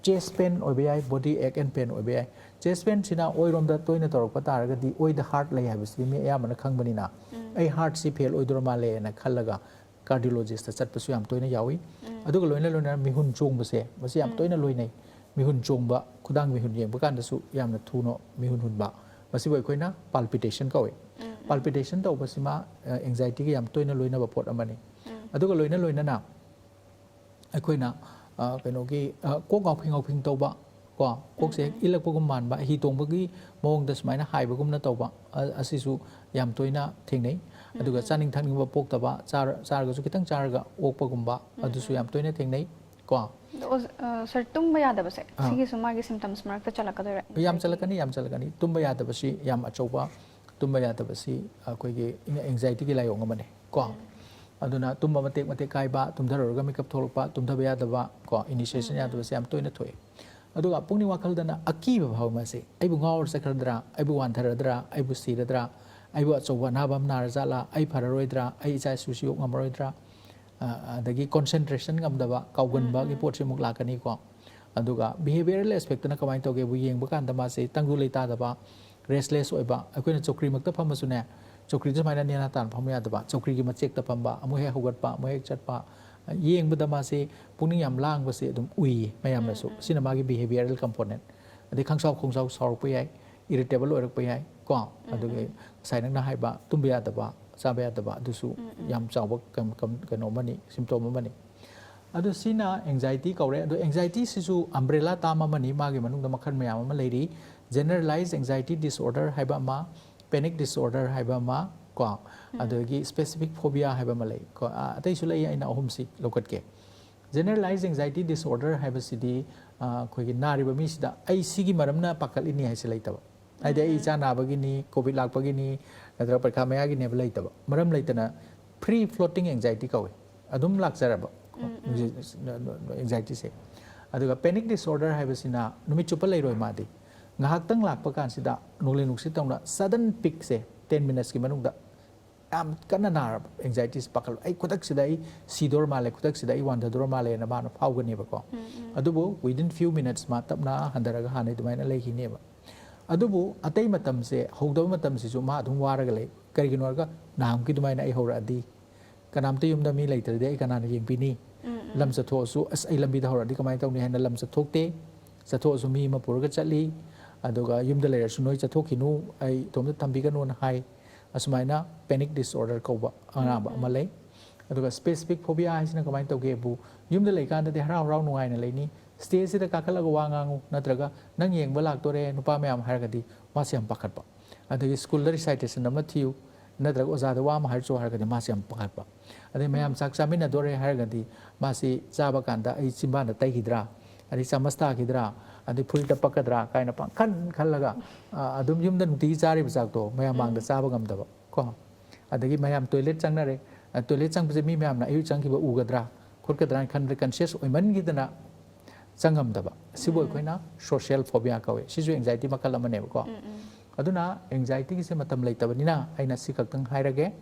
ꯆꯦꯁ ꯄꯦꯟ ꯑꯣꯏꯕ ꯌꯥꯏ, ꯕꯣꯗꯤ ꯑꯦꯛ ꯑꯦꯟ ꯄꯦꯟ ꯑꯣꯏꯕ ꯌꯥꯏ꯫ ꯆꯦꯁ ꯄꯦꯟꯁꯤꯅ ꯑꯣꯏꯔꯣꯝꯗ ꯇꯣꯏꯅ ꯇꯧꯔꯛꯄ ꯇꯥꯔꯒꯗꯤ, ꯑꯣꯏꯗ ꯍꯥꯔꯠ ꯂꯩ ꯍꯥꯏꯕꯁꯤꯗꯤ ꯃꯤ ꯑꯌꯥꯝꯕꯅ ꯈꯪꯕꯅꯤꯅ, ꯑꯩ ꯍꯥꯔꯠꯁꯤ ꯐꯦꯜ ꯑꯣꯏꯗꯣꯔ ꯃꯥꯜꯂꯦꯅ ꯈꯜꯂꯒ ꯀꯥꯔꯗꯤꯌꯣꯂꯣꯖꯤꯁꯇ ꯆꯠꯄꯁꯨ ꯌꯥꯝ ꯇꯣꯏꯅ ꯌꯥꯎꯏ꯫ ꯑꯗꯨꯒ ꯂꯣꯏꯅ ꯂꯣꯏꯅꯅ ꯃꯤꯍꯨꯟ ꯆꯣꯡꯕꯁꯦ, ꯃꯁꯤ ꯌꯥꯝ ꯇꯣꯏꯅ ꯂꯣꯏꯅꯩ꯫ ꯃꯤꯍꯨꯟ ꯆꯣꯡꯕ, ꯈꯨꯗꯥꯡ ꯃꯤꯍꯨꯟ ꯌꯦꯡꯕ ꯀꯥꯟꯗꯁꯨ ꯌꯥꯝꯅ ꯊꯨꯅ ꯃꯤꯍꯨꯟ ꯍꯨꯟꯕ, ꯃꯁꯤꯕꯨ ꯑꯩꯈꯣꯏꯅ ꯄꯥꯜꯄꯤꯇꯦꯁꯟ ꯀꯧꯏ꯫ ꯄꯥꯜꯄꯤꯇꯦꯁꯟ ꯇꯧꯕꯁꯤꯃ ꯑꯦꯡꯖꯥꯏꯇꯤꯒ ꯌꯥꯝ ꯇꯣꯏꯅ ꯂꯣꯏꯅꯕ ꯄꯣꯠ ꯑꯃꯅꯤ꯫ ꯑꯗꯨꯒ ꯂꯣꯏꯅ ꯂꯣꯏꯅꯅ ꯑꯩꯈꯣꯏꯅ, ꯑ, ꯀꯩꯅꯣꯒꯤ, ꯑ, ꯀꯣꯛ ꯉꯥꯎꯐꯤꯡ ꯉꯥꯎꯐꯤꯡ ꯇꯧꯕ, ꯀꯣ, ꯀꯣꯛꯁꯦ ꯍꯦꯛ ꯏꯜꯂꯛꯄꯒꯨꯝ ꯃꯥꯟꯕ, ꯍꯤ ꯇꯣꯡꯕꯒꯤ ꯃꯑꯣꯡꯗ ꯁꯨꯃꯥꯏꯅ ꯍꯥꯏꯕꯒꯨꯝꯅ ꯇꯧꯕ, ꯑ-, ꯑꯁꯤꯁꯨ ꯌꯥꯝ ꯇꯣꯏꯅ ꯊꯦꯡꯅꯩ꯫ ꯑꯗꯨꯒ ꯆꯥꯅꯤꯡ ꯊꯛꯅꯤꯡꯕ ꯄꯣꯛꯇꯕ, ꯆꯥꯔ-, ꯆꯥꯔꯒꯁꯨ ꯈꯤꯇꯪ ꯆꯥꯔꯒ ꯑꯣꯛꯄꯒꯨꯝꯕ, ꯑꯗꯨꯁꯨ ꯌꯥꯝ ꯇꯣꯏꯅ ꯊꯦꯡꯅꯩ, ꯀꯣ꯫ ꯑꯗꯣ, ꯑꯣꯖ-, ꯑ, ꯁꯥꯔ, ꯇꯨꯝꯕ ꯌꯥꯗꯕꯁꯦ, ꯑꯥ꯫ ꯁꯤꯒꯤꯁꯨ ꯃꯥꯒꯤ ꯁꯤꯝꯇꯝꯁ ꯃꯔꯛꯇ ꯆꯜꯂꯛꯀꯗꯣꯏꯔꯥ? ꯌꯥꯝ ꯆꯜꯂꯛꯀꯅꯤ, ꯌꯥꯝ ꯆꯜꯂꯛꯀꯅꯤ꯫ ꯇꯨꯝꯕ ꯌꯥꯗꯕꯁꯤ ꯌꯥꯝ ꯑꯆꯧꯕ, ꯇꯨꯝꯕ ꯌꯥꯗꯕꯁꯤ ꯑꯩꯈꯣꯏꯒꯤ ꯑꯦꯡꯖꯥꯏꯇꯤꯒꯤ ꯂꯥꯏꯑꯣꯡ ꯑꯃꯅꯤ, ꯀꯣ꯫ ꯑꯗꯨꯅ ꯇꯨꯝꯕ ꯃꯇꯦꯛ ꯃꯇꯦꯛ ꯀꯥꯏꯕ, ꯇꯨꯝꯊꯔꯨꯔꯒ ꯃꯤꯀꯞ ꯊꯣꯛꯂꯛꯄ, ꯇꯨꯝꯊꯕ ꯌꯥꯗꯕ, ꯀꯣ, ꯏꯅꯤꯁꯤꯌꯦꯁꯟ ꯌꯥꯗꯕꯁꯦ ꯌꯥꯝ ꯇꯣꯏꯅ ꯊꯣꯛꯑꯦ꯫ ꯑꯗꯨꯒ ꯄꯨꯛꯅꯤꯡ ꯋꯥꯈꯜꯗꯅ ꯑꯀꯤꯕ ꯐꯥꯎꯕ ꯃꯁꯤ, "ꯑꯩꯕꯨ ꯉꯥꯎꯔ ꯆꯠꯈ꯭ꯔꯗ꯭ꯔꯥ? ꯑꯩꯕꯨ ꯋꯥꯟꯊꯔꯗ꯭ꯔꯥ? ꯑꯩꯕꯨ ꯁꯤꯔꯗ꯭ꯔꯥ? ꯑꯩꯕꯨ ꯑꯆꯧꯕ ꯑꯅꯥꯕ ꯑꯃ ꯅꯥꯔ ꯖꯥꯠꯂꯥ? ꯑꯩ ꯐꯔꯔꯣꯏꯗ꯭ꯔꯥ? ꯑꯩ ꯏꯆꯥ ꯏꯁꯨꯁꯤ ꯌꯣꯛ ꯉꯝꯃꯔꯣꯏꯗ꯭ꯔꯥ?" ꯑ, ꯑꯗꯒꯤ ꯀꯣꯟꯁꯦꯟꯇ꯭ꯔꯦꯁꯟ ꯉꯝꯗꯕ, ꯀꯥꯎꯒꯟꯕꯒꯤ ꯄꯣꯠꯁꯤ ꯑꯃꯨꯛ ꯂꯥꯛꯀꯅꯤꯀꯣ꯫ ꯑꯗꯨꯒ ꯕꯤꯍꯦꯕꯤꯌꯔꯦꯜ ꯑꯦꯁꯄꯦꯛꯇꯅ ꯀꯃꯥꯏꯅ ꯇꯧꯒꯦꯕꯨ ꯌꯦꯡꯕ ꯀꯥꯟꯗ ꯃꯥꯁꯦ ꯇꯪꯗꯨ ꯂꯩꯇꯥꯗꯕ, ꯔꯦꯁꯂꯦꯁ ꯑꯣꯏꯕ, ꯑꯩꯈꯣꯏꯅ ꯆꯧꯀ꯭ꯔꯤ ꯃꯛꯇ ꯐꯝꯃꯁꯨꯅꯦ, ꯆꯧꯀ꯭ꯔꯤꯗ ꯁꯨꯃꯥꯏꯅ ꯅꯦꯅꯥ ꯇꯥꯅ ꯐꯝꯕ ꯌꯥꯗꯕ, ꯆꯧꯀ꯭ꯔꯤꯒꯤ ꯃꯆꯦꯛꯇ ꯐꯝꯕ, ꯑꯃꯨꯛ ꯍꯦꯛ ꯍꯧꯒꯠꯄ, ꯑꯃꯨꯛ ꯍꯦꯛ ꯆꯠꯄ, ꯌꯦꯡꯕꯗ ꯃꯥꯁꯦ ꯄꯨꯛꯅꯤꯡ ꯌꯥꯝ ꯂꯥꯡꯕꯁꯦ ꯑꯗꯨꯝ ꯎꯏꯌꯦ ꯃꯌꯥꯝꯅꯁꯨ꯫ ꯁꯤꯅ ꯃꯥꯒꯤ ꯕꯤꯍꯦꯕꯤꯌꯔꯦꯜ ꯀꯝꯄꯣꯅꯦꯟ꯫ ꯑꯗꯩ ꯈꯪꯁꯥꯎ ꯈꯣꯡꯁꯥꯎ ꯁꯥꯎꯔꯛꯄ ꯌꯥꯏ, ꯏꯔꯤꯇꯦꯕꯜ ꯑꯣꯏꯔꯛꯄ ꯌꯥꯏ, ꯀꯣ꯫ ꯑꯗꯨꯒꯤ ꯉꯁꯥꯏ ꯅꯪꯅ ꯍꯥꯏꯕ ꯇꯨꯝꯕ ꯌꯥꯗꯕ, ꯆꯥꯕ ꯌꯥꯗꯕ, ꯑꯗꯨꯁꯨ ꯌꯥꯝ ꯆꯥꯎꯕ ꯀꯝ-, ꯀꯝ-, ꯀꯩꯅꯣ ꯑꯃꯅꯤ, ꯁꯤꯝꯇꯣꯝ ꯑꯃꯅꯤ꯫ ꯑꯗꯣ ꯁꯤꯅ ꯑꯦꯡꯖꯥꯏꯇꯤ ꯀꯧꯔꯦ꯫ ꯑꯗꯣ ꯑꯦꯡꯖꯥꯏꯇꯤꯁꯤꯁꯨ ꯑꯝꯕ꯭ꯔꯦꯂꯥ ꯇꯥꯝ ꯑꯃꯅꯤ, ꯃꯥꯒꯤ ꯃꯅꯨꯡꯗ ꯃꯈꯜ ꯃꯌꯥꯝ ꯑꯃ ꯂꯩꯔꯤ꯫ ꯖꯦꯅꯔꯦꯂꯥꯏꯖ ꯑꯦꯡꯖꯥꯏꯇꯤ ꯗꯤꯁꯑꯣꯔꯗꯔ ꯍꯥꯏꯕ ꯑꯃ, ꯄꯦꯅꯤꯛ ꯗꯤꯁꯑꯣꯔꯗꯔ ꯍꯥꯏꯕ ꯑꯃ, ꯀꯣ, ꯑꯗꯒꯤ ꯁ꯭ꯄꯦꯁꯤꯐꯤꯛ ꯐꯣꯕꯤꯌꯥ ꯍꯥꯏꯕ ꯑꯃ ꯂꯩ, ꯀꯣ꯫ ꯑ, ꯑꯇꯩꯁꯨ ꯂꯩ, ꯑꯩꯅ ꯑꯍꯨꯝꯁꯤ ꯂꯧꯈꯠꯀꯦ꯫ ꯖꯦꯅꯔꯦꯂꯥꯏꯖ ꯑꯦꯡꯖꯥꯏꯇꯤ ꯗꯤꯁꯑꯣꯔꯗꯔ ꯍꯥꯏꯕꯁꯤꯗꯤ, ꯑ, ꯑꯩꯈꯣꯏꯒꯤ ꯅꯥꯔꯤꯕ ꯃꯤꯁꯤꯗ "ꯑꯩ ꯁꯤꯒꯤ ꯃꯔꯝꯅ ꯄꯥꯈꯠꯂꯤꯅꯤ" ꯍꯥꯏꯁꯦ ꯂꯩꯇꯕ꯫ ꯍꯥꯏꯗꯤ, "ꯑꯩ ꯏꯆꯥ ꯅꯥꯕꯒꯤꯅꯤ, ꯀꯣꯚꯤꯗ ꯂꯥꯛꯄꯒꯤꯅꯤ, ꯅꯠꯇ꯭ꯔꯒ ꯄꯔꯤꯈꯥ ꯃꯌꯥꯒꯤꯅꯦꯕ" ꯂꯩꯇꯕ꯫ ꯃꯔꯝ ꯂꯩꯇꯅ ꯐ꯭ꯔꯤ ꯐ꯭ꯂꯣꯇꯤꯡ ꯑꯦꯡꯖꯥꯏꯇꯤ ꯀꯧꯏ꯫ ꯑꯗꯨꯝ ꯂꯥꯛꯆꯔꯕ ꯑꯦꯡꯖꯥꯏꯇꯤꯁꯦ꯫ ꯑꯗꯨꯒ ꯄꯦꯅꯤꯛ ꯗꯤꯁꯑꯣꯔꯗꯔ ꯍꯥꯏꯕꯁꯤꯅ ꯅꯨꯃꯤꯠ ꯆꯨꯞꯄ ꯂꯩꯔꯣꯏ ꯃꯥꯗꯤ꯫ ꯉꯥꯏꯍꯥꯛꯇꯪ ꯂꯥꯛꯄ ꯀꯥꯟꯁꯤꯗ ꯅꯣꯡꯂꯩ ꯅꯨꯡꯁꯤꯠ ꯇꯧꯅ ꯁꯗꯟ ꯄꯤꯛꯁꯦ, ꯇꯦꯟ ꯃꯤꯅꯠꯁꯀꯤ ꯃꯅꯨꯡꯗ ꯌꯥꯝ ꯀꯟꯅ ꯅꯥꯔꯕ ꯑꯦꯡꯖꯥꯏꯇꯤꯁꯦ, ꯄꯥꯈꯠꯂꯨ, "ꯑꯩ ꯈꯨꯗꯛꯁꯤꯗ ꯑꯩ ꯁꯤꯗꯣꯔ ꯃꯥꯜꯂꯦ, ꯈꯨꯗꯛꯁꯤꯗ ꯑꯩ ꯋꯥꯟꯊꯗꯣꯔ ꯃꯥꯜꯂꯦꯅ" ꯃꯥꯅ ꯐꯥꯎꯒꯅꯦꯕꯀꯣ꯫ ꯑꯗꯨꯕꯨ within few minutes ꯃꯥ ꯇꯞꯅ ꯍꯟꯊꯔꯒ ꯍꯥꯟꯅꯩ ꯑꯗꯨꯃꯥꯏꯅ ꯂꯩꯈꯤꯅꯦꯕ꯫ ꯑꯗꯨꯕꯨ ꯑꯇꯩ ꯃꯇꯝꯁꯦ, ꯍꯧꯗꯕ ꯃꯇꯝꯁꯤꯁꯨ ꯃꯥ ꯑꯗꯨꯝ ꯋꯥꯔꯒ ꯂꯩ꯫ ꯀꯔꯤꯒꯤꯅꯣ ꯍꯥꯏꯔꯒ, ꯅꯍꯥꯟꯃꯨꯛꯀꯤ ꯑꯗꯨꯃꯥꯏꯅ ꯑꯩ ꯍꯧꯔꯛꯑꯗꯤ ꯀꯅꯥꯝꯇ ꯌꯨꯝꯗ ꯃꯤ ꯂꯩꯇ꯭ꯔꯗꯤ ꯑꯩ ꯀꯅꯥꯅ ꯌꯦꯡꯕꯤꯅꯤ? ꯂꯝ ꯆꯠꯊꯣꯛꯑꯁꯨ, "ꯑꯁ, ꯑꯩ ꯂꯝꯕꯤꯗ ꯍꯧꯔꯛꯑꯗꯤ ꯀꯃꯥꯏꯅ ꯇꯧꯅꯤ?" ꯍꯥꯏꯅ ꯂꯝ ꯆꯠꯊꯣꯛꯇꯦ꯫ ꯆꯠꯊꯣꯛꯑꯁꯨ ꯃꯤ ꯑꯃ ꯄꯨꯔꯒ ꯆꯠꯂꯤ꯫ ꯑꯗꯨꯒ ꯌꯨꯝꯗ ꯂꯩꯔꯁꯨ, "ꯅꯣꯏ ꯆꯠꯊꯣꯛꯈꯤꯅꯨ, ꯑꯩ ꯏꯇꯣꯝꯇ ꯊꯝꯕꯤꯒꯅꯨꯅ" ꯍꯥꯏ꯫ ꯑꯁꯨꯃꯥꯏꯅ panic disorder ꯀꯧꯕ ꯑꯅꯥꯕ ꯑꯃ ꯂꯩ꯫ ꯑꯗꯨꯒ specific phobia ꯍꯥꯏꯁꯤꯅ ꯀꯃꯥꯏꯅ ꯇꯧꯒꯦꯕꯨ, ꯌꯨꯝꯗ ꯂꯩꯀꯥꯟꯗꯗꯤ ꯍꯔꯥꯎ ꯍꯔꯥꯎ ꯅꯨꯡꯉꯥꯏꯅ ꯂꯩꯅꯤ꯫ Stage ꯁꯤꯗ ꯀꯥꯈꯠꯂꯒ ꯋꯥ ꯉꯥꯡꯉꯨ, ꯅꯠꯇ꯭ꯔꯒ "ꯅꯪ ꯌꯦꯡꯕ ꯂꯥꯛꯇꯣꯔꯦ, ꯅꯨꯄꯥ ꯃꯌꯥꯝ" ꯍꯥꯏꯔꯒꯗꯤ ꯃꯥꯁꯦ ꯌꯥꯝ ꯄꯥꯈꯠꯄ꯫ ꯑꯗꯒꯤ school ꯗ recitation ꯑꯃ ꯊꯤꯌꯨ, ꯅꯠꯇ꯭ꯔꯒ "ꯑꯣꯖꯥꯗ ꯋꯥ ꯑꯃ ꯍꯥꯏꯔꯨꯆꯣ" ꯍꯥꯏꯔꯒꯗꯤ ꯃꯥꯁꯦ ꯌꯥꯝ ꯄꯥꯈꯠꯄ꯫ ꯑꯗꯩ "ꯃꯌꯥꯝ ꯆꯥꯛ ꯆꯥꯃꯤꯟꯅꯗꯣꯔꯦ" ꯍꯥꯏꯔꯒꯗꯤ ꯃꯥꯁꯤ ꯆꯥꯕ ꯀꯥꯟꯗ "ꯑꯩ ꯆꯤꯟꯕꯥꯟꯗ ꯇꯩꯈꯤꯗ꯭ꯔꯥ? ꯑꯗꯩ ꯆꯥꯃꯁ ꯇꯥꯈꯤꯗ꯭ꯔꯥ? ꯑꯗꯩ ꯐꯨꯔꯤꯠꯇ ꯄꯛꯀꯗ꯭ꯔꯥ?" ꯀꯥꯏꯅ ꯄꯪꯈꯟ ꯈꯜꯂꯒ, ꯑ, ꯑꯗꯨꯝ ꯌꯨꯝꯗ ꯅꯨꯡꯇꯤꯒꯤ ꯆꯥꯔꯤꯕ ꯆꯥꯛꯇꯣ ꯃꯌꯥꯝ ꯃꯥꯡꯗ ꯆꯥꯕ ꯉꯝꯗꯕ ꯀꯣ꯫ ꯑꯗꯒꯤ ꯃꯌꯥꯝ toilet ꯆꯪꯅꯔꯦ꯫ ꯑ, toilet ꯆꯪꯕꯁꯦ ꯃꯤ ꯃꯌꯥꯝꯅ ꯑꯩ ꯆꯪꯈꯤꯕ ꯎꯒꯗ꯭ꯔꯥ ꯈꯣꯠꯀꯗ꯭ꯔꯥ ꯍꯥꯏꯅ ꯈꯟꯕꯗ conscious ꯑꯣꯏꯃꯟꯈꯤꯗꯅ ꯆꯪꯉꯝꯗꯕ꯫ ꯁꯤꯕꯨ ꯑꯩꯈꯣꯏꯅ social phobia ꯀꯧꯋꯦ꯫ ꯁꯤꯁꯨ anxiety ꯃꯈꯜ ꯑꯃꯅꯦꯕꯀꯣ꯫ ꯑꯗꯨꯅ anxiety ꯒꯤꯁꯦ ꯃꯇꯝ ꯂꯩꯇꯕꯅꯤꯅ ꯑꯩꯅ ꯁꯤ ꯈꯛꯇꯪ ꯍꯥꯏꯔꯒꯦ꯫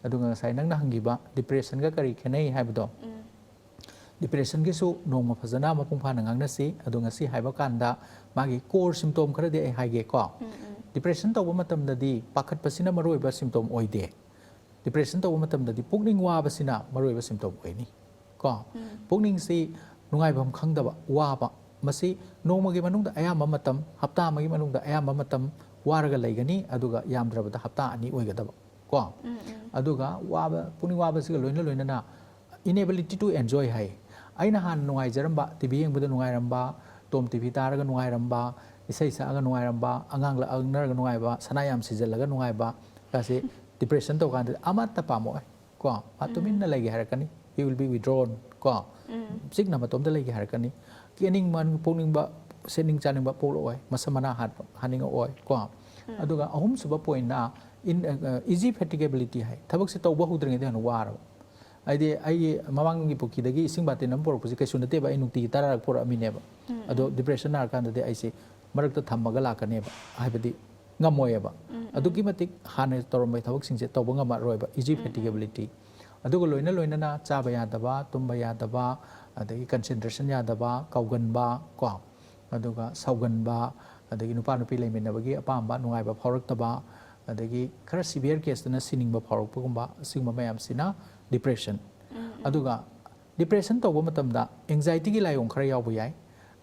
ꯑꯗꯨꯒ ꯉꯁꯥꯏ ꯅꯪꯅ ꯍꯪꯈꯤꯕ depression ꯒ ꯀꯔꯤ ꯈꯦꯠꯅꯩ ꯍꯥꯏꯕꯗꯣ, depression ꯒꯤꯁꯨ ꯅꯣꯡꯃ ꯐꯖꯅ ꯃꯄꯨꯡ ꯐꯥꯅ ꯉꯥꯡꯅꯁꯤ꯫ ꯑꯗꯣ ꯉꯁꯤ ꯍꯥꯏꯕ ꯀꯥꯟꯗ ꯃꯥꯒꯤ core symptom ꯈꯔꯗꯤ ꯑꯩ ꯍꯥꯏꯒꯦꯀꯣ꯫ Depression ꯇꯧꯕ ꯃꯇꯝꯗꯗꯤ ꯄꯥꯈꯠꯄꯁꯤꯅ ꯃꯔꯨꯑꯣꯏꯕ symptom ꯑꯣꯏꯗꯦ꯫ Depression ꯇꯧꯕ ꯃꯇꯝꯗꯗꯤ ꯄꯨꯛꯅꯤꯡ ꯋꯥꯕꯁꯤꯅ ꯃꯔꯨꯑꯣꯏꯕ symptom ꯑꯣꯏꯅꯤ ꯀꯣ꯫ ꯄꯨꯛꯅꯤꯡꯁꯤ ꯅꯨꯡꯉꯥꯏꯐꯝ ꯈꯪꯗꯕ, ꯋꯥꯕ, ꯃꯁꯤ ꯅꯣꯡꯃꯒꯤ ꯃꯅꯨꯡꯗ ꯑꯌꯥꯝꯕ ꯃꯇꯝ, ꯍꯞꯇꯥ ꯑꯃꯒꯤ ꯃꯅꯨꯡꯗ ꯑꯌꯥꯝꯕ ꯃꯇꯝ ꯋꯥꯔꯒ ꯂꯩꯒꯅꯤ, ꯑꯗꯨꯒ ꯌꯥꯝꯗ꯭ꯔꯕꯗ ꯍꯞꯇꯥ ꯑꯅꯤ ꯑꯣꯏꯒꯗꯕ ꯀꯣ꯫ ꯑꯗꯨꯒ ꯋꯥꯕ, ꯄꯨꯛꯅꯤꯡ ꯋꯥꯕꯁꯤꯒ ꯂꯣꯏꯅ ꯂꯣꯏꯅꯅ inability to enjoy ꯍꯥꯏ꯫ ꯑꯩꯅ ꯍꯥꯟꯅ ꯅꯨꯡꯉꯥꯏꯖꯔꯝꯕ, ꯇꯤ ꯚꯤ ꯌꯦꯡꯕꯗ ꯅꯨꯡꯉꯥꯏꯔꯝꯕ, ꯇꯣꯝ ꯇꯤ ꯚꯤ ꯇꯥꯔꯒ ꯅꯨꯡꯉꯥꯏꯔꯝꯕ, ꯏꯁꯩ ꯁꯛꯑꯒ ꯅꯨꯡꯉꯥꯏꯔꯝꯕ, ꯑꯉꯥꯡ ꯂꯛꯅꯔꯒ ꯅꯨꯡꯉꯥꯏꯕ, ꯁꯅꯥ ꯌꯥꯝ ꯁꯤꯖꯜꯂꯒ ꯅꯨꯡꯉꯥꯏꯕ ꯀꯥꯁꯦ depression ꯇꯧꯀꯥꯟꯗꯗꯤ ꯑꯃꯠꯇ ꯄꯥꯝꯃꯛꯑꯣꯏ ꯀꯣ꯫ ꯃꯥ ꯇꯨꯃꯤꯟꯅ ꯂꯩꯒꯦ ꯍꯥꯏꯔꯛꯀꯅꯤ, he will be withdrawn ꯀꯣ꯫ ꯆꯤꯛꯅ ꯃꯇꯣꯝꯗ ꯂꯩꯒꯦ ꯍꯥꯏꯔꯛꯀꯅꯤ꯫ ꯀꯦꯅꯤꯡꯕ, ꯄꯣꯛꯅꯤꯡꯕ, ꯁꯦꯠꯅꯤꯡ ꯆꯥꯅꯤꯡꯕ ꯄꯣꯛꯂꯛꯑꯣꯏ, ꯃꯁꯝ ꯃꯅꯥ ꯍꯥꯠꯄ ꯍꯥꯠꯅꯤꯡꯉꯛꯑꯣꯏ ꯀꯣ꯫ ꯑꯗꯨꯒ ꯑꯍꯨꯝꯁꯨꯕ point ꯅ in, uh, easy fatigability ꯍꯥꯏ꯫ ꯊꯕꯛꯁꯦ ꯇꯧꯕ ꯍꯧꯗ꯭ꯔꯤꯉꯩꯗ ꯍꯦꯟꯅ ꯋꯥꯔꯕ꯫ ꯍꯥꯏꯗꯤ ꯑꯩꯒꯤ ꯃꯃꯥꯡꯒꯤ ꯄꯨꯈ꯭ꯔꯤꯗꯒꯤ ꯏꯁꯤꯡ ꯕꯥꯇꯤꯟ ꯑꯃ ꯄꯨꯔꯛꯄꯁꯦ ꯀꯩꯁꯨ ꯅꯠꯇꯦꯕ, ꯑꯩ ꯅꯨꯡꯇꯤꯒꯤ ꯇꯔꯥꯔꯛ ꯄꯨꯔꯛꯑꯝꯃꯤꯅꯦꯕ꯫ ꯑꯗꯣ depression ꯅꯥꯔꯀꯥꯟꯗꯗꯤ ꯑꯩꯁꯦ ꯃꯔꯛꯇ ꯊꯝꯃꯒ ꯂꯥꯛꯀꯅꯦꯕ, ꯍꯥꯏꯕꯗꯤ ꯉꯝꯃꯣꯏꯌꯦꯕ꯫ ꯑꯗꯨꯛꯀꯤ ꯃꯇꯤꯛ ꯍꯥꯟꯅ ꯇꯧꯔꯝꯕ ꯊꯕꯛꯁꯤꯡꯁꯦ ꯇꯧꯕ ꯉꯝꯃꯔꯣꯏꯕ, easy fatigability꯫ ꯑꯗꯨꯒ ꯂꯣꯏꯅ ꯂꯣꯏꯅꯅ ꯆꯥꯕ ꯌꯥꯗꯕ, ꯇꯨꯝꯕ ꯌꯥꯗꯕ, ꯑꯗꯒꯤ concentration ꯌꯥꯗꯕ, ꯀꯥꯎꯒꯟꯕ ꯀꯣ, ꯑꯗꯨꯒ ꯁꯥꯎꯒꯟꯕ, ꯑꯗꯒꯤ ꯅꯨꯄꯥ ꯅꯨꯄꯤ ꯂꯩꯃꯤꯟꯅꯕꯒꯤ ꯑꯄꯥꯝꯕ ꯅꯨꯡꯉꯥꯏꯕ ꯐꯥꯎꯔꯛꯇꯕ, ꯑꯗꯒꯤ ꯈꯔ severe caseꯇꯅ ꯁꯤꯅꯤꯡꯕ ꯐꯥꯎꯔꯛꯄꯒꯨꯝꯕ, ꯑꯁꯤꯒꯨꯝꯕ ꯃꯌꯥꯝꯁꯤꯅ depression꯫ ꯑꯗꯨꯒ depression ꯇꯧꯕ ꯃꯇꯝꯗ anxietyꯒꯤ ꯂꯥꯏꯑꯣꯡ ꯈꯔ ꯌꯥꯎꯕ ꯌꯥꯏ꯫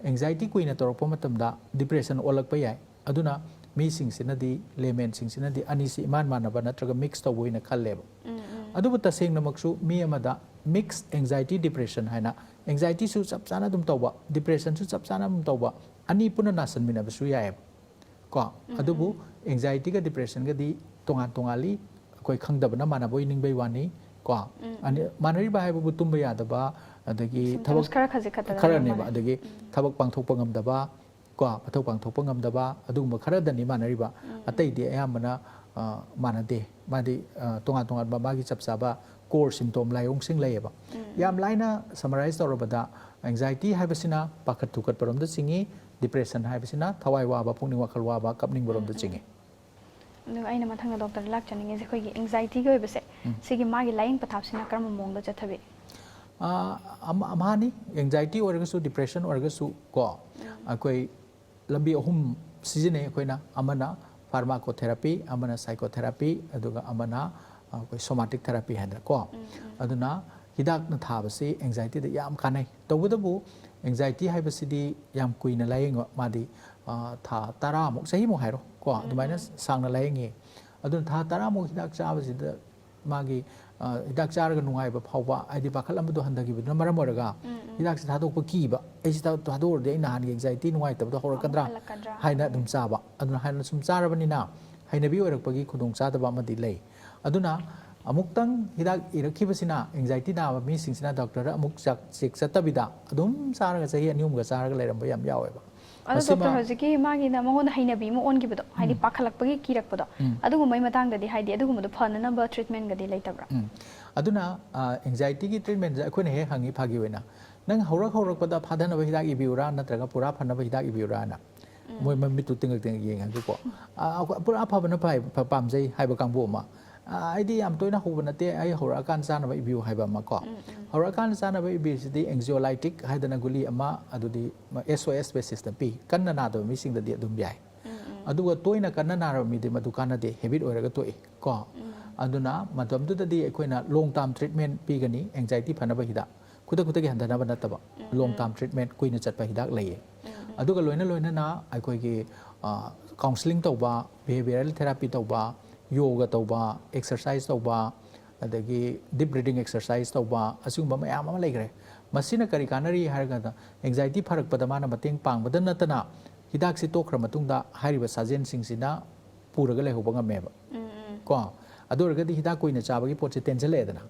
Anxiety ꯀꯨꯏꯅ ꯇꯧꯔꯛꯄ ꯃꯇꯝꯗ depression ꯑꯣꯜꯂꯛꯄ ꯌꯥꯏ꯫ ꯑꯗꯨꯅ ꯃꯤꯁꯤꯡꯁꯤꯅꯗꯤ, laymanꯁꯤꯡꯁꯤꯅꯗꯤ ꯑꯅꯤꯁꯤ ꯏꯃꯥꯟ ꯃꯥꯟꯅꯕ ꯅꯠꯇ꯭ꯔꯒ mix ꯇꯧꯕ ꯑꯣꯏꯅ ꯈꯜꯂꯦꯕ꯫ ꯑꯗꯨꯕꯨ ꯇꯁꯦꯡꯅꯃꯛꯁꯨ ꯃꯤ ꯑꯃꯗ mixed anxiety depression ꯍꯥꯏꯅ, anxietyꯁꯨ ꯆꯞ ꯆꯥꯅ ꯑꯗꯨꯝ ꯇꯧꯕ, depressionꯁꯨ ꯆꯞ ꯆꯥꯅ ꯑꯗꯨꯝ ꯇꯧꯕ, ꯑꯅꯤ ꯄꯨꯟꯅ ꯅꯥꯁꯟꯃꯤꯟꯅꯕꯁꯨ ꯌꯥꯏꯑꯕ꯫ ꯀꯣ? ꯑꯗꯨꯕꯨ anxietyꯒ depressionꯒꯗꯤ ꯇꯣꯉꯥꯟ ꯇꯣꯉꯥꯜꯂꯤ꯫ ꯑꯩꯈꯣꯏ ꯈꯪꯗꯕꯅ ꯃꯥꯟꯅꯕ ꯑꯣꯏ ꯅꯤꯡꯕꯩ ꯋꯥꯅꯤ꯫ ꯀꯣ? ꯑꯅꯤ-, ꯃꯥꯟꯅꯔꯤꯕ ꯍꯥꯏꯕꯕꯨ ꯇꯨꯝꯕ ꯌꯥꯗꯕ, ꯑꯗꯒꯤ symptoms ꯊꯕꯛ ꯈꯔ ꯈꯖꯤꯛ ꯈꯛꯇꯗ ꯈꯔꯅꯦꯕ, ꯃꯥꯟꯅꯩ꯫ ꯑꯗꯒꯤ ꯊꯕꯛ ꯄꯥꯡꯊꯣꯛꯄ ꯉꯝꯗꯕ, ꯀꯣ, ꯃꯊꯧ ꯄꯥꯡꯊꯣꯛꯄ ꯉꯝꯗꯕ, ꯑꯗꯨꯒꯨꯝꯕ ꯈꯔꯗꯅꯤ ꯃꯥꯟꯅꯔꯤꯕ꯫ ꯑꯇꯩꯗꯤ ꯑꯌꯥꯝꯕꯅ, ꯑ, ꯃꯥꯟꯅꯗꯦ꯫ ꯃꯥꯗꯤ, ꯑ, ꯇꯣꯉꯥꯟ ꯇꯣꯉꯥꯟꯕ ꯃꯥꯒꯤ ꯆꯞ ꯆꯥꯕ core symptom ꯂꯥꯏꯑꯣꯡꯁꯤꯡ ꯂꯩꯌꯦꯕ꯫ ꯌꯥꯝ ꯂꯥꯏꯅ summarize ꯇꯧꯔꯕꯗ, anxiety ꯍꯥꯏꯕꯁꯤꯅ ꯄꯥꯈꯠ ꯊꯨꯀꯠꯄꯔꯣꯝꯗ ꯆꯤꯡꯏ, depression ꯍꯥꯏꯕꯁꯤꯅ ꯊꯋꯥꯏ ꯋꯥꯕ, ꯄꯨꯛꯅꯤꯡ ꯋꯥꯈꯜ ꯋꯥꯕ, ꯀꯞꯅꯤꯡꯕꯔꯣꯝꯗ ꯆꯤꯡꯏ꯫ ꯑꯗꯨꯒ ꯑꯩꯅ ꯃꯊꯪꯗ ꯗꯣꯛꯇꯔꯗ ꯂꯥꯛꯆꯅꯤꯡꯉꯤꯁꯦ, ꯑꯩꯈꯣꯏꯒꯤ anxietyꯒꯤ ꯑꯣꯏꯕꯁꯦ, ꯁꯤꯒꯤ ꯃꯥꯒꯤ ꯂꯥꯏꯌꯦꯡ ꯄꯊꯥꯞꯁꯤꯅ ꯀꯔꯝꯕ ꯃꯑꯣꯡꯗ ꯆꯠꯊꯕꯤ? ꯑ, ꯑꯃ-, ꯑꯃꯍꯥꯅꯤ, anxiety ꯑꯣꯏꯔꯒꯁꯨ, depression ꯑꯣꯏꯔꯒꯁꯨ ꯀꯣ, ꯑꯩꯈꯣꯏ ꯂꯝꯕꯤ ꯑꯍꯨꯝ ꯁꯤꯖꯤꯟꯅꯩ ꯑꯩꯈꯣꯏꯅ꯫ ꯑꯃꯅ pharmacotherapy, ꯑꯃꯅ psychotherapy, ꯑꯗꯨꯒ ꯑꯃꯅ, ꯑ, ꯑꯩꯈꯣꯏ somatic therapy ꯍꯥꯏꯗꯅ ꯀꯣ꯫ ꯑꯗꯨꯅ ꯍꯤꯗꯥꯛꯅ ꯊꯥꯕꯁꯤ anxietyꯗ ꯌꯥꯝ ꯀꯥꯟꯅꯩ꯫ ꯇꯧꯕꯇꯕꯨ anxiety ꯍꯥꯏꯕꯁꯤꯗꯤ ꯌꯥꯝ ꯀꯨꯏꯅ ꯂꯥꯏꯌꯦꯡꯕ, ꯃꯥꯗꯤ, ꯑ, ꯊꯥ ꯇꯔꯥꯃꯨꯛ, ꯆꯍꯤꯃꯨꯛ ꯍꯥꯏꯔꯣ ꯀꯣ, ꯑꯗꯨꯃꯥꯏꯅ ꯁꯥꯡꯅ ꯂꯥꯏꯌꯦꯡꯉꯤ꯫ ꯑꯗꯨꯅ ꯊꯥ ꯇꯔꯥꯃꯨꯛ ꯍꯤꯗꯥꯛ ꯆꯥꯕꯁꯤꯗ ꯃꯥꯒꯤ, ꯑ, ꯍꯤꯗꯥꯛ ꯆꯥꯔꯒ ꯅꯨꯡꯉꯥꯏꯕ ꯐꯥꯎꯕ, ꯍꯥꯏꯗꯤ ꯄꯥꯈꯠꯂꯝꯕꯗꯣ ꯍꯟꯊꯈꯤꯕꯗꯨꯅ ꯃꯔꯝ ꯑꯣꯏꯔꯒ ꯍꯤꯗꯥꯛꯁꯦ ꯊꯥꯗꯣꯛꯄ ꯀꯤꯕ, "ꯑꯩꯁꯤ ꯊꯥ-, ꯊꯥꯗꯣꯛꯎꯔꯗꯤ ꯑꯩ ꯅꯍꯥꯟꯒꯤ anxiety ꯅꯨꯡꯉꯥꯏꯇꯕꯗꯣ ꯍꯧꯔꯛꯀꯗ꯭ꯔꯥ?" ꯑꯃꯨꯛ ꯍꯜꯂꯛꯀꯗ꯭ꯔꯥ? ꯍꯥꯏꯅ ꯑꯗꯨꯝ ꯆꯥꯕ꯫ ꯑꯗꯨꯅ ꯍꯥꯏꯅ ꯁꯨꯝ ꯆꯥꯔꯕꯅꯤꯅ ꯍꯩꯅꯕꯤ ꯑꯣꯏꯔꯛꯄꯒꯤ ꯈꯨꯗꯣꯡꯆꯥꯗꯕ ꯑꯃꯗꯤ ꯂꯩ꯫ ꯑꯗꯨꯅ ꯑꯃꯨꯛꯇꯪ ꯍꯤꯗꯥꯛ ꯏꯔꯛꯈꯤꯕꯁꯤꯅ anxiety ꯅꯥꯕ ꯃꯤꯁꯤꯡꯁꯤꯅ ꯗꯣꯛꯇꯔꯗ ꯑꯃꯨꯛ ꯆꯥꯛ ꯆꯦꯛ ꯆꯠꯇꯕꯤꯗ ꯑꯗꯨꯝ ꯆꯥꯔꯒ ꯆꯍꯤ ꯑꯅꯤ ꯑꯍꯨꯝꯒ ꯆꯥꯔꯒ ꯂꯩꯔꯝꯕ ꯌꯥꯝ ꯌꯥꯎꯋꯦꯕ꯫ ꯑꯗꯣ ꯃꯁꯤꯃ ꯗꯣꯛꯇꯔ, ꯍꯧꯖꯤꯛꯀꯤ ꯃꯥꯒꯤꯅ ꯃꯉꯣꯟꯗ ꯍꯩꯅꯕꯤ ꯑꯃ ꯑꯣꯟꯈꯤꯕꯗꯣ, ꯍꯥꯏꯗꯤ ꯄꯥꯈꯠꯂꯛꯄꯒꯤ ꯀꯤꯔꯛꯄꯗꯣ, ꯎꯝ꯫ ꯑꯗꯨꯒꯨꯝꯕꯒꯤ ꯃꯇꯥꯡꯗꯗꯤ, ꯍꯥꯏꯗꯤ ꯑꯗꯨꯒꯨꯝꯕꯗꯣ ꯐꯅꯅꯕ treatmentꯒꯗꯤ ꯂꯩꯇꯕ꯭ꯔꯥ? ꯎꯝ꯫ ꯑꯗꯨꯅ, ꯑ, anxietyꯒꯤ treatmentꯁꯦ ꯑꯩꯈꯣꯏꯅ ꯍꯦꯛ ꯍꯪꯉꯤ, ꯐꯥꯒꯤ ꯑꯣꯏꯅ, "ꯅꯪ ꯍꯧꯔꯛ ꯍꯧꯔꯛꯄꯗ ꯐꯥꯊꯅꯕ ꯍꯤꯗꯥꯛ ꯏꯕꯤꯌꯨꯔꯥ, ꯅꯠꯇ꯭ꯔꯒ ꯄꯨꯔꯥ ꯐꯅꯕ ꯍꯤꯗꯥꯛ ꯏꯕꯤꯌꯨꯔꯥꯅ?" ꯃꯣꯏ ꯃꯃꯤꯠꯇꯨ ꯇꯤꯡꯉꯛ ꯇꯤꯡꯉꯛ ꯌꯦꯡꯉꯒꯀꯣ꯫ "ꯑ, ꯑꯩꯈꯣꯏ ꯄꯨꯔꯥ ꯐꯕꯅ ꯐꯩ, ꯐ-, ꯄꯥꯝꯖꯩ" ꯍꯥꯏꯕ ꯀꯥꯡꯕꯨ ꯑꯃ, ꯑꯩꯗꯤ ꯌꯥꯝ ꯇꯣꯏꯅ ꯍꯧꯕ ꯅꯠꯇꯦ꯫ ꯑꯩ ꯍꯧꯔꯛꯑꯀꯥꯟꯗ ꯆꯥꯅꯕ ꯏꯕꯤꯌꯨ ꯍꯥꯏꯕ ꯑꯃ ꯀꯣ꯫ ꯍꯧꯔꯛꯑꯀꯥꯟꯗ ꯆꯥꯅꯕ ꯏꯕꯤꯁꯤꯗꯤ anxiolytic ꯍꯥꯏꯗꯅ ꯒꯨꯂꯤ ꯑꯃ, ꯑꯗꯨꯗꯤ S O S basisꯇ ꯄꯤ, ꯀꯟꯅ ꯅꯥꯗꯕ ꯃꯤꯁꯤꯡꯗꯗꯤ ꯑꯗꯨꯝ ꯌꯥꯏ꯫ ꯑꯗꯨꯒ ꯇꯣꯏꯅ ꯀꯟꯅ ꯅꯥꯔꯕ ꯃꯤꯗꯤ ꯃꯗꯨ ꯀꯥꯟꯅꯗꯦ, habit ꯑꯣꯏꯔꯒ ꯇꯣꯛꯏ ꯀꯣ꯫ ꯑꯗꯨꯅ ꯃꯇꯝꯗꯨꯗꯗꯤ ꯑꯩꯈꯣꯏꯅ long term treatment ꯄꯤꯒꯅꯤ, anxiety ꯐꯅꯕ ꯍꯤꯗꯥꯛ꯫ ꯈꯨꯗꯛ ꯈꯨꯗꯛꯀꯤ ꯍꯟꯊꯅꯕ ꯅꯠꯇꯕ, long term treatment, ꯀꯨꯏꯅ ꯆꯠꯄ ꯍꯤꯗꯥꯛ ꯂꯩꯌꯦ꯫ ꯑꯗꯨꯒ ꯂꯣꯏꯅ ꯂꯣꯏꯅꯅ ꯑꯩꯈꯣꯏꯒꯤ counselling ꯇꯧꯕ, behavioral therapy ꯇꯧꯕ, ꯌꯣꯒ ꯇꯧꯕ, exercise ꯇꯧꯕ, ꯑꯗꯒꯤ deep breathing exercise ꯇꯧꯕ, ꯑꯁꯤꯒꯨꯝꯕ ꯃꯌꯥꯝ ꯑꯃ ꯂꯩꯈ꯭ꯔꯦ꯫ ꯃꯁꯤꯅ ꯀꯔꯤ ꯀꯥꯟꯅꯔꯤ ꯍꯥꯏꯔꯀꯥꯟꯗ, anxiety ꯐꯔꯛꯄꯗ ꯃꯥꯅ ꯃꯇꯦꯡ ꯄꯥꯡꯕꯗ ꯅꯠꯇꯅ ꯍꯤꯗꯥꯛꯁꯤ ꯇꯣꯛꯈ꯭ꯔ ꯃꯇꯨꯡꯗ ꯍꯥꯏꯔꯤꯕ ꯁꯥꯖꯦꯜꯁꯤꯡꯁꯤꯅ ꯄꯨꯔꯒ ꯂꯩꯍꯧꯕ ꯉꯝꯃꯦꯕ꯫ ꯀꯣ? ꯑꯗꯨ ꯑꯣꯏꯔꯒꯗꯤ ꯍꯤꯗꯥꯛ ꯀꯨꯏꯅ ꯆꯥꯕꯒꯤ ꯄꯣꯠꯁꯦ ꯇꯦꯟꯁꯤꯜꯂꯛꯑꯦꯗꯅ꯫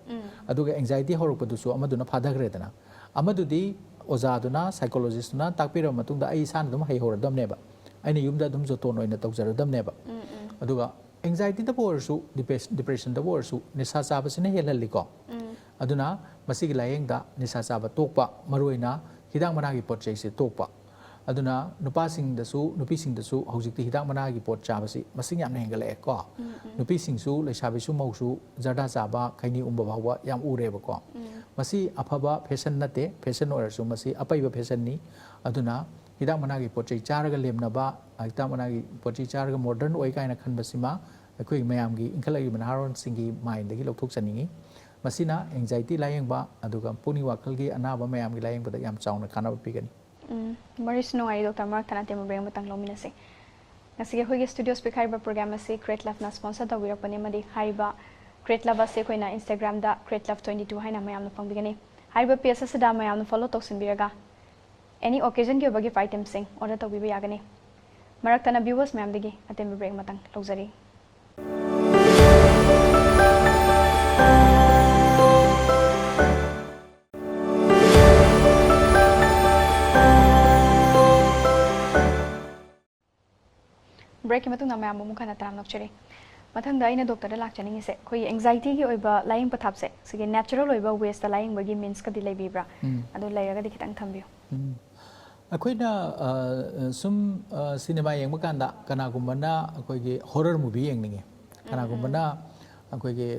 ꯑꯗꯨꯒ anxiety ꯍꯧꯔꯛꯄꯗꯨꯁꯨ ꯑꯃꯗꯨꯅ ꯐꯥꯊꯈ꯭ꯔꯦꯗꯅ꯫ ꯑꯃꯗꯨꯗꯤ ꯑꯣꯖꯥꯗꯨꯅ, psychologistꯇꯨꯅ ꯇꯥꯛꯄꯤꯔꯕ ꯃꯇꯨꯡꯗ ꯑꯩ ꯏꯁꯥꯅ ꯑꯗꯨꯝ ꯍꯩꯍꯧꯔꯗꯕꯅꯦꯕ꯫ ꯑꯩꯅ ꯌꯨꯝꯗ ꯑꯗꯨꯝ ꯖꯣꯇꯣꯟ ꯑꯣꯏꯅ ꯇꯧꯖꯔꯗꯕꯅꯦꯕ꯫ ꯑꯗꯨꯒ anxietyꯗꯕꯨ ꯑꯣꯏꯔꯁꯨ, depressionꯗꯕꯨ ꯑꯣꯏꯔꯁꯨ ꯅꯤꯁꯥ ꯆꯥꯕꯁꯤꯅ ꯍꯦꯜꯍꯜꯂꯤꯀꯣ꯫ ꯑꯗꯨꯅ ꯃꯁꯤꯒꯤ ꯂꯥꯏꯌꯦꯡꯗ ꯅꯤꯁꯥ ꯆꯥꯕ ꯇꯣꯛꯄ, ꯃꯔꯨꯑꯣꯏꯅ ꯍꯤꯗꯥꯛ ꯃꯅꯥꯒꯤ ꯄꯣꯠ ꯆꯩꯁꯦ ꯇꯣꯛꯄ꯫ ꯑꯗꯨꯅ ꯅꯨꯄꯥꯁꯤꯡꯗꯁꯨ, ꯅꯨꯄꯤꯁꯤꯡꯗꯁꯨ ꯍꯧꯖꯤꯛꯇꯤ ꯍꯤꯗꯥꯛ ꯃꯅꯥꯒꯤ ꯄꯣꯠ ꯆꯥꯕꯁꯤ ꯃꯁꯤꯡ ꯌꯥꯝꯅ ꯍꯦꯟꯒꯠꯂꯛꯑꯦ ꯀꯣ꯫ ꯅꯨꯄꯤꯁꯤꯡꯁꯨ, ꯂꯩꯁꯥꯕꯤꯁꯨ, ꯃꯧꯁꯨ ꯖꯔꯗꯥ ꯆꯥꯕ, ꯈꯩꯅꯤ ꯎꯝꯕ ꯐꯥꯎꯕ ꯌꯥꯝ ꯎꯔꯦꯕꯀꯣ꯫ ꯃꯁꯤ ꯑꯐꯕ fashion ꯅꯠꯇꯦ, fashion ꯑꯣꯏꯔꯁꯨ ꯃꯁꯤ ꯑꯄꯩꯕ fashionꯅꯤ꯫ ꯑꯗꯨꯅ ꯍꯤꯗꯥꯛ ꯃꯅꯥꯒꯤ ꯄꯣꯠ ꯆꯩ ꯆꯥꯔꯒ ꯂꯦꯝꯅꯕ, ꯍꯤꯗꯥꯛ ꯃꯅꯥꯒꯤ ꯄꯣꯠ ꯆꯩ ꯆꯥꯔꯒ modern ꯑꯣꯏ ꯀꯥꯏꯅ ꯈꯟꯕꯁꯤꯃ ꯑꯩꯈꯣꯏ ꯃꯌꯥꯝꯒꯤ ꯏꯟꯈꯠꯂꯛꯂꯤꯕ ꯅꯍꯥꯔꯣꯜꯁꯤꯡꯒꯤ mindꯗꯒꯤ ꯂꯧꯊꯣꯛꯆꯅꯤꯡꯉꯤ꯫ ꯃꯁꯤꯅ anxiety ꯂꯥꯏꯌꯦꯡꯕ ꯑꯗꯨꯒ ꯄꯨꯛꯅꯤꯡ ꯋꯥꯈꯜꯒꯤ ꯑꯅꯥꯕ ꯃꯌꯥꯝꯒꯤ ꯂꯥꯏꯌꯦꯡꯕꯗ ꯌꯥꯝ ꯆꯥꯎꯅ ꯀꯥꯟꯅꯕ ꯄꯤꯒꯅꯤ꯫ ꯎꯝ, ꯋꯥꯔꯤꯁꯨ ꯅꯨꯡꯉꯥꯏꯔꯤ, doctor꯫ ꯃꯔꯛ ꯊꯠꯅ ꯑꯇꯦꯟꯕ break ꯑꯃꯇꯪ ꯂꯧꯃꯤꯟꯅꯁꯤ꯫ ꯉꯁꯤꯒꯤ ꯑꯩꯈꯣꯏꯒꯤ Studio Speak ꯍꯥꯏꯔꯤꯕ program ꯑꯁꯤ Create Loveꯅ sponsor ꯇꯧꯕꯤꯔꯛꯄꯅꯤ, ꯑꯃꯗꯤ ꯍꯥꯏꯔꯤꯕ Create Love ꯑꯁꯤ ꯑꯩꯈꯣꯏꯅ Instagramꯗ Create Love twenty two ꯍꯥꯏꯅ ꯃꯌꯥꯝꯅ ꯐꯪꯕꯤꯒꯅꯤ꯫ ꯍꯥꯏꯔꯤꯕ page ꯑꯁꯤꯗ ꯃꯌꯥꯝꯅ follow ꯇꯧꯁꯤꯟꯕꯤꯔꯒ any occasionꯒꯤ ꯑꯣꯏꯕ gift itemꯁꯤꯡ order ꯇꯧꯕꯤꯕ ꯌꯥꯒꯅꯤ꯫ ꯃꯔꯛ ꯊꯠꯅ viewers ꯃꯌꯥꯝꯗꯒꯤ ꯑꯇꯦꯟꯕ break ꯑꯃꯇꯪ ꯂꯧꯖꯔꯤ꯫ Breakꯀꯤ ꯃꯇꯨꯡꯗ ꯃꯌꯥꯝꯕꯨ ꯑꯃꯨꯛ ꯍꯟꯅ ꯇꯔꯥꯝꯅ ꯑꯣꯛꯆꯔꯤ꯫ ꯃꯊꯪꯗ ꯑꯩꯅ doctorꯗ ꯂꯥꯛꯆꯅꯤꯡꯉꯤꯁꯦ, ꯑꯩꯈꯣꯏꯒꯤ anxietyꯒꯤ ꯑꯣꯏꯕ ꯂꯥꯏꯌꯦꯡ ꯄꯊꯥꯞꯁꯦ, ꯁꯤꯒꯤ natural ꯑꯣꯏꯕ waysꯇ ꯂꯥꯏꯌꯦꯡꯕꯒꯤ meansꯀꯗꯤ ꯂꯩꯕꯤꯕ꯭ꯔꯥ? ꯎꯝ꯫ ꯑꯗꯨ ꯂꯩꯔꯒꯗꯤ ꯈꯤꯇꯪ ꯊꯝꯕꯤꯌꯨ꯫ ꯎꯝ꯫ ꯑꯩꯈꯣꯏꯅ, ꯑ, ꯁꯨꯝ, ꯑ, cinema ꯌꯦꯡꯕ ꯀꯥꯟꯗ ꯀꯅꯥꯒꯨꯝꯕꯅ ꯑꯩꯈꯣꯏꯒꯤ horror movie ꯌꯦꯡꯅꯤꯡꯉꯤ, ꯀꯅꯥꯒꯨꯝꯕꯅ, ꯑꯩꯈꯣꯏꯒꯤ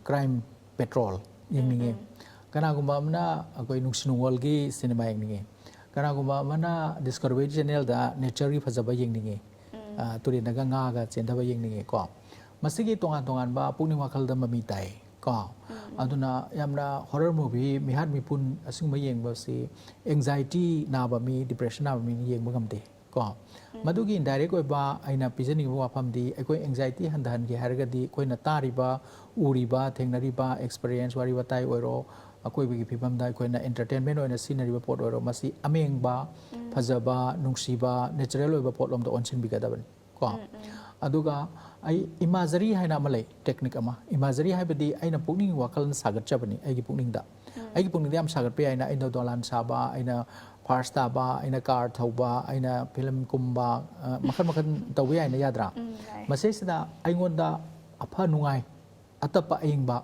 ꯀ꯭ꯔꯥꯏꯝ ꯄꯦꯇ꯭ꯔꯣꯜ ꯌꯦꯡꯅꯤꯡꯉꯤ꯫ ꯀꯅꯥꯒꯨꯝꯕ ꯑꯃꯅ ꯑꯩꯈꯣꯏ ꯅꯨꯡꯁꯤ ꯅꯨꯡꯉꯣꯜꯒꯤ ꯁꯤꯅꯦꯃꯥ ꯌꯦꯡꯅꯤꯡꯉꯤ꯫ ꯀꯅꯥꯒꯨꯝꯕ ꯑꯃꯅ ꯗꯤꯁꯀꯚꯔꯤ ꯆꯦꯅꯦꯜꯗ ꯅꯦꯆꯔꯒꯤ ꯐꯖꯕ ꯌꯦꯡꯅꯤꯡꯉꯤ꯫ ꯎꯝ꯫ ꯑ, ꯇꯨꯔꯦꯟꯗꯒ ꯉꯥꯒ ꯆꯦꯟꯊꯕ ꯌꯦꯡꯅꯤꯡꯉꯤ ꯀꯣ꯫ ꯃꯁꯤꯒꯤ ꯇꯣꯉꯥꯟ ꯇꯣꯉꯥꯟꯕ ꯄꯨꯛꯅꯤꯡ ꯋꯥꯈꯜꯗ ꯃꯃꯤ ꯇꯥꯏ ꯀꯣ꯫ ꯎꯝ, ꯎꯝ꯫ ꯑꯗꯨꯅ ꯌꯥꯝꯅ ꯍꯣꯔꯔ ꯃꯨꯚꯤ, ꯃꯤꯍꯥꯠ ꯃꯤꯄꯨꯟ ꯑꯁꯤꯒꯨꯝꯕ ꯌꯦꯡꯕꯁꯤ ꯑꯦꯡꯖꯥꯏꯇꯤ ꯅꯥꯕ ꯃꯤ, ꯗꯤꯄ꯭ꯔꯦꯁꯟ ꯅꯥꯕ ꯃꯤꯅ ꯌꯦꯡꯕ ꯉꯝꯗꯦ ꯀꯣ꯫ ꯎꯝ꯫ ꯃꯗꯨꯒꯤ ꯏꯟꯗꯥꯏꯔꯦꯛ ꯑꯣꯏꯕ ꯑꯩꯅ ꯄꯤꯖꯅꯤꯡꯕ ꯋꯥꯐꯝꯗꯤ, ꯑꯩꯈꯣꯏ ꯑꯦꯡꯖꯥꯏꯇꯤ ꯍꯟꯊꯍꯟꯒꯦ ꯍꯥꯏꯔꯒꯗꯤ ꯑꯩꯈꯣꯏꯅ ꯇꯥꯔꯤꯕ, ꯎꯔꯤꯕ, ꯊꯦꯡꯅꯔꯤꯕ, ꯑꯦꯛꯁꯄꯤꯔꯤꯌꯦꯟꯁ, ꯋꯥꯔꯤ ꯋꯥꯇꯥꯏ ꯑꯣꯏꯔꯣ, ꯑꯀꯣꯏꯕꯒꯤ ꯐꯤꯕꯝꯗ ꯑꯩꯈꯣꯏꯅ ꯑꯦꯟꯇꯔꯇꯦꯟꯃꯦꯟ ꯑꯣꯏꯅ ꯁꯤꯖꯤꯟꯅꯔꯤꯕ ꯄꯣꯠ ꯑꯣꯏꯔꯣ, ꯃꯁꯤ ꯑꯃꯦꯡꯕ, ꯎꯝ꯫ ꯐꯖꯕ, ꯅꯨꯡꯁꯤꯕ, ꯅꯦꯆꯔꯦꯜ ꯑꯣꯏꯕ ꯄꯣꯠꯂꯣꯝꯗ ꯑꯣꯟꯁꯤꯟꯕꯤꯒꯗꯕꯅꯤ ꯀꯣ꯫ ꯎꯝ, ꯎꯝ꯫ ꯑꯗꯨꯒ ꯑꯩ ꯏꯃꯥꯖꯔꯤ ꯍꯥꯏꯅ ꯑꯃ ꯂꯩ, ꯇꯦꯛꯅꯤꯛ ꯑꯃ꯫ ꯏꯃꯥꯖꯔꯤ ꯍꯥꯏꯕꯗꯤ ꯑꯩꯅ ꯄꯨꯛꯅꯤꯡ ꯋꯥꯈꯜ ꯁꯥꯒꯠꯆꯕꯅꯤ ꯑꯩꯒꯤ ꯄꯨꯛꯅꯤꯡꯗ꯫ ꯎꯝ꯫ ꯑꯩꯒꯤ ꯄꯨꯛꯅꯤꯡꯗ ꯌꯥꯝ ꯁꯥꯒꯠꯄ ꯌꯥꯏꯅ, ꯑꯩꯅ ꯗꯣꯂꯥꯟ ꯁꯥꯕ, ꯑꯩꯅ ꯐꯥꯔꯁ ꯇꯥꯕ, ꯑꯩꯅ ꯀꯥꯔ ꯊꯧꯕ, ꯑꯩꯅ ꯐꯤꯂꯝ ꯀꯨꯝꯕ, ꯑ, ꯃꯈꯜ ꯃꯈꯜ ꯇꯧꯕ ꯌꯥꯏꯅ, ꯌꯥꯗ꯭ꯔꯥ? ꯎꯝ, ꯌꯥꯏ꯫ ꯃꯁꯤꯁꯤꯗ ꯑꯩꯉꯣꯟꯗ ꯑꯐ ꯅꯨꯡꯉꯥꯏ, ꯑꯇꯞꯄ ꯑꯏꯪꯕ,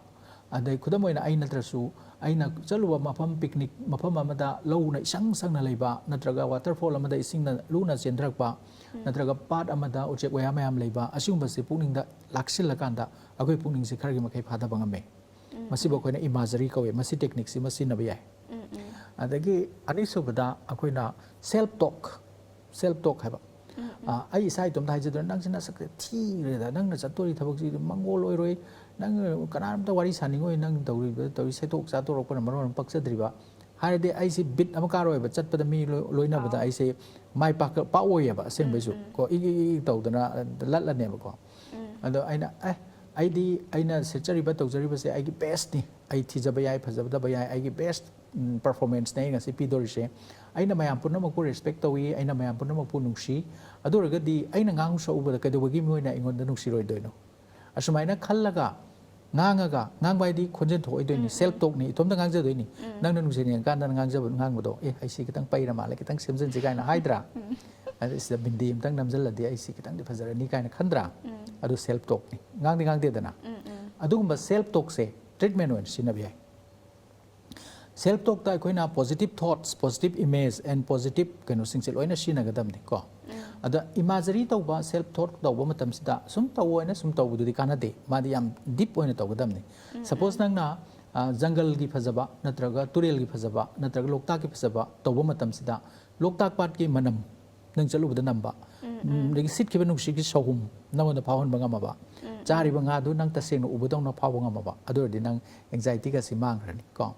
ꯑꯗꯩ ꯈꯨꯗꯝ ꯑꯣꯏꯅ ꯑꯩ ꯅꯠꯇ꯭ꯔꯁꯨ ꯑꯩꯅ ꯆꯠꯂꯨꯕ ꯃꯐꯝ, ꯄꯤꯛꯅꯤꯛ ꯃꯐꯝ ꯑꯃꯗ ꯂꯧꯅ ꯏꯁꯪ ꯁꯪꯅ ꯂꯩꯕ, ꯅꯠꯇ꯭ꯔꯒ ꯋꯥꯇꯔꯐꯣꯜ ꯑꯃꯗ ꯏꯁꯤꯡꯅ ꯂꯨꯅ ꯆꯦꯟꯊꯔꯛꯄ, ꯎꯝ꯫ ꯅꯠꯇ꯭ꯔꯒ ꯄꯥꯠ ꯑꯃꯗ ꯎꯆꯦꯛ ꯋꯥꯌꯥ ꯃꯌꯥꯝ ꯂꯩꯕ, ꯑꯁꯤꯒꯨꯝꯕꯁꯤ ꯄꯨꯛꯅꯤꯡꯗ ꯂꯥꯛꯁꯤꯜꯂꯀꯥꯟꯗ ꯑꯩꯈꯣꯏ ꯄꯨꯛꯅꯤꯡꯁꯤ ꯈꯔꯒꯤ ꯃꯈꯩ ꯐꯥꯊꯕ ꯉꯝꯃꯦ꯫ ꯎꯝ, ꯃꯁꯤꯕꯨ ꯎꯝ꯫ ꯑꯩꯈꯣꯏꯅ ꯏꯃꯥꯖꯔꯤ ꯀꯧꯋꯦ꯫ ꯃꯁꯤ ꯇꯦꯛꯅꯤꯛꯁꯤꯃ ꯁꯤꯖꯤꯟꯅꯕ ꯌꯥꯏ꯫ ꯎꯝ, ꯎꯝ꯫ ꯑꯗꯒꯤ ꯑꯅꯤꯁꯨꯕꯗ ꯑꯩꯈꯣꯏꯅ ꯁꯦꯜꯐ ꯇꯣꯛ, ꯁꯦꯜꯐ ꯇꯣꯛ ꯍꯥꯏꯕ꯫ ꯎꯝ, ꯎꯝ꯫ ꯑ, ꯑꯩ ꯏꯁꯥ ꯏꯇꯣꯝꯇ ꯍꯥꯏꯖꯗꯣꯏꯅꯦ, "ꯅꯪꯁꯤ ꯅꯁꯛꯁꯦ ꯊꯤꯈ꯭ꯔꯦꯗ, ꯅꯪꯅ ꯆꯠꯇꯣꯔꯤ ꯊꯕꯛꯁꯤꯗꯤ ꯃꯪꯒꯣꯜ ꯑꯣꯏꯔꯣꯏ, ꯅꯪ ꯀꯅꯥꯝꯇ ꯋꯥꯔꯤ ꯁꯥꯅꯤꯡꯉꯣꯏ, ꯅꯪ ꯇꯧꯔꯤꯕ, ꯇꯧꯔꯤ ꯁꯦꯠꯇꯣꯛ ꯆꯥꯊꯣꯔꯛꯄꯅ ꯃꯔꯣꯟ ꯑꯃ ꯄꯛꯆꯗ꯭ꯔꯤꯕ"꯫ ꯍꯥꯏꯔꯗꯤ ꯑꯩꯁꯦ ꯕꯤꯠ ꯑꯃ ꯀꯥꯔꯣꯏꯕ, ꯆꯠꯄꯗ ꯃꯤ ꯂꯣꯏ-, ꯂꯣꯏꯅꯕꯗ ꯑꯥꯎ꯫ ꯑꯩꯁꯦ ꯃꯥꯏ ꯄꯥꯛ-, ꯄꯥꯛꯑꯣꯏꯌꯦꯕ ꯑꯁꯦꯡꯕꯩꯁꯨ꯫ ꯎꯝ, ꯎꯝ꯫ ꯀꯣ, ꯏ-, ꯏ-, ꯏ ꯇꯧꯗꯅ ꯂꯠꯂꯅꯦꯕꯀꯣ꯫ ꯎꯝ꯫ ꯑꯗꯣ ꯑꯩꯅ, "ꯑꯦ, ꯑꯩꯗꯤ ꯑꯩꯅ ꯁꯦꯠꯆꯔꯤꯕ ꯇꯧꯖꯔꯤꯕꯁꯦ ꯑꯩꯒꯤ ꯕꯦꯁꯅꯤ, ꯑꯩ ꯊꯤꯖꯕ ꯌꯥꯏ, ꯐꯖꯗꯕ ꯌꯥꯏ, ꯑꯩꯒꯤ ꯕꯦꯁ, ꯎꯝ, ꯄꯔꯐꯣꯔꯃꯦꯟꯁꯅꯦ ꯑꯩ ꯉꯁꯤ ꯄꯤꯗꯣꯔꯤꯁꯦ꯫ ꯑꯩꯅ ꯃꯌꯥꯝ ꯄꯨꯝꯅꯃꯛꯄꯨ ꯔꯦꯁꯄꯦꯛ ꯇꯧꯏ, ꯑꯩꯅ ꯃꯌꯥꯝ ꯄꯨꯝꯅꯃꯛꯄꯨ ꯅꯨꯡꯁꯤ꯫ ꯑꯗꯨ ꯑꯣꯏꯔꯒꯗꯤ ꯑꯩꯅ ꯉꯥꯡ ꯁꯛꯎꯕꯗ ꯀꯩꯗꯧꯕꯒꯤ ꯃꯤꯑꯣꯏꯅ ꯑꯩꯉꯣꯟꯗ ꯅꯨꯡꯁꯤꯔꯣꯏꯗꯣꯏꯅꯣ?" ꯑꯁꯨꯃꯥꯏꯅ ꯈꯜꯂꯒ ꯉꯥꯡꯉꯒ, ꯉꯥꯡꯕ ꯍꯥꯏꯗꯤ ꯈꯣꯟꯖꯦꯜ ꯊꯣꯛꯑꯣꯏꯗꯣꯏꯅꯤ, ꯎꯝ, ꯁꯦꯜꯐ ꯎꯝ꯫ ꯇꯣꯛꯅꯤ, ꯏꯇꯣꯝꯇ ꯉꯥꯡꯖꯗꯣꯏꯅꯤ꯫ ꯎꯝ꯫ ꯅꯪꯅ ꯅꯨꯡꯁꯤꯅꯤꯡꯉꯀꯥꯟꯗ ꯉꯥꯡꯖꯕ, ꯉꯥꯡꯕꯗꯣ, "ꯑꯦ, ꯑꯩ ꯁꯤ ꯈꯤꯇꯪ ꯄꯩꯔ ꯃꯥꯜꯂꯦ, ꯈꯤꯇꯪ ꯁꯦꯝꯖꯤꯟꯁꯤ" ꯀꯥꯏꯅ ꯍꯥꯏꯗ꯭ꯔꯥ? ꯎꯝ꯫ ꯑꯗ ꯁꯤꯗ ꯕꯤꯟꯗꯤ ꯑꯝꯇꯪ ꯅꯝꯖꯜꯂꯗꯤ ꯑꯩ ꯁꯤ ꯈꯤꯇꯪꯗꯤ ꯐꯖꯔꯅꯤ ꯀꯥꯏꯅ ꯈꯟꯗ꯭ꯔꯥ? ꯎꯝ꯫ ꯑꯗꯨ ꯁꯦꯜꯐ ꯇꯣꯛꯅꯤ꯫ ꯉꯥꯡꯗꯤ ꯉꯥꯡꯗꯦꯗꯅ꯫ ꯎꯝ, ꯎꯝ꯫ ꯑꯗꯨꯒꯨꯝꯕ ꯁꯦꯜꯐ ꯇꯣꯛꯁꯦ ꯇ꯭ꯔꯤꯠꯃꯦꯟ ꯑꯣꯏꯅ ꯁꯤꯖꯤꯟꯅꯕ ꯌꯥꯏ꯫ ꯁꯦꯜꯐ ꯇꯣꯛꯇ ꯑꯩꯈꯣꯏꯅ positive thoughts, positive image and positive ꯀꯩꯅꯣꯁꯤꯡꯁꯦ ꯂꯣꯏꯅ ꯁꯤꯖꯤꯟꯅꯒꯗꯕꯅꯤ ꯀꯣ꯫ ꯎꯝ꯫ ꯑꯗ ꯏꯃꯥꯖꯔꯤ ꯇꯧꯕ, ꯁꯦꯜꯐ ꯊꯣꯠ ꯇꯧꯕ ꯃꯇꯝꯁꯤꯗ ꯁꯨꯝ ꯇꯧꯑꯣ ꯍꯥꯏꯅ ꯁꯨꯝ ꯇꯧꯕꯗꯨꯗꯤ ꯀꯥꯟꯅꯗꯦ꯫ ꯃꯥꯗꯤ ꯌꯥꯝ ꯗꯤꯞ ꯑꯣꯏꯅ ꯇꯧꯒꯗꯕꯅꯤ꯫ ꯁꯄꯣꯁ ꯅꯪꯅ ꯑ, ꯖꯪꯒꯜꯒꯤ ꯐꯖꯕ ꯅꯠꯇ꯭ꯔꯒ ꯇꯨꯔꯦꯜꯒꯤ ꯐꯖꯕ ꯅꯠꯇ꯭ꯔꯒ ꯂꯣꯛꯇꯥꯛꯀꯤ ꯐꯖꯕ ꯇꯧꯕ ꯃꯇꯝꯁꯤꯗ ꯂꯣꯛꯇꯥꯛ ꯄꯥꯠꯀꯤ ꯃꯅꯝ ꯅꯪ ꯆꯠꯂꯨꯕꯗ ꯅꯝꯕ, ꯎꯝ, ꯑꯗꯒꯤ ꯁꯤꯠꯈꯤꯕ ꯅꯨꯡꯁꯤꯠꯀꯤ ꯁꯧꯍꯨꯝ ꯅꯉꯣꯟꯗ ꯐꯥꯎꯍꯟꯕ ꯉꯝꯃꯕ, ꯆꯥꯔꯤꯕ ꯉꯥꯗꯨ ꯅꯪ ꯇꯁꯦꯡꯅ ꯎꯕꯗꯧꯅ ꯐꯥꯎꯕ ꯉꯝꯃꯕ, ꯑꯗꯨ ꯑꯣꯏꯔꯗꯤ ꯅꯪ ꯑꯦꯡꯖꯥꯏꯇꯤꯒꯁꯤ ꯃꯥꯡꯈ꯭ꯔꯅꯤ ꯀꯣ꯫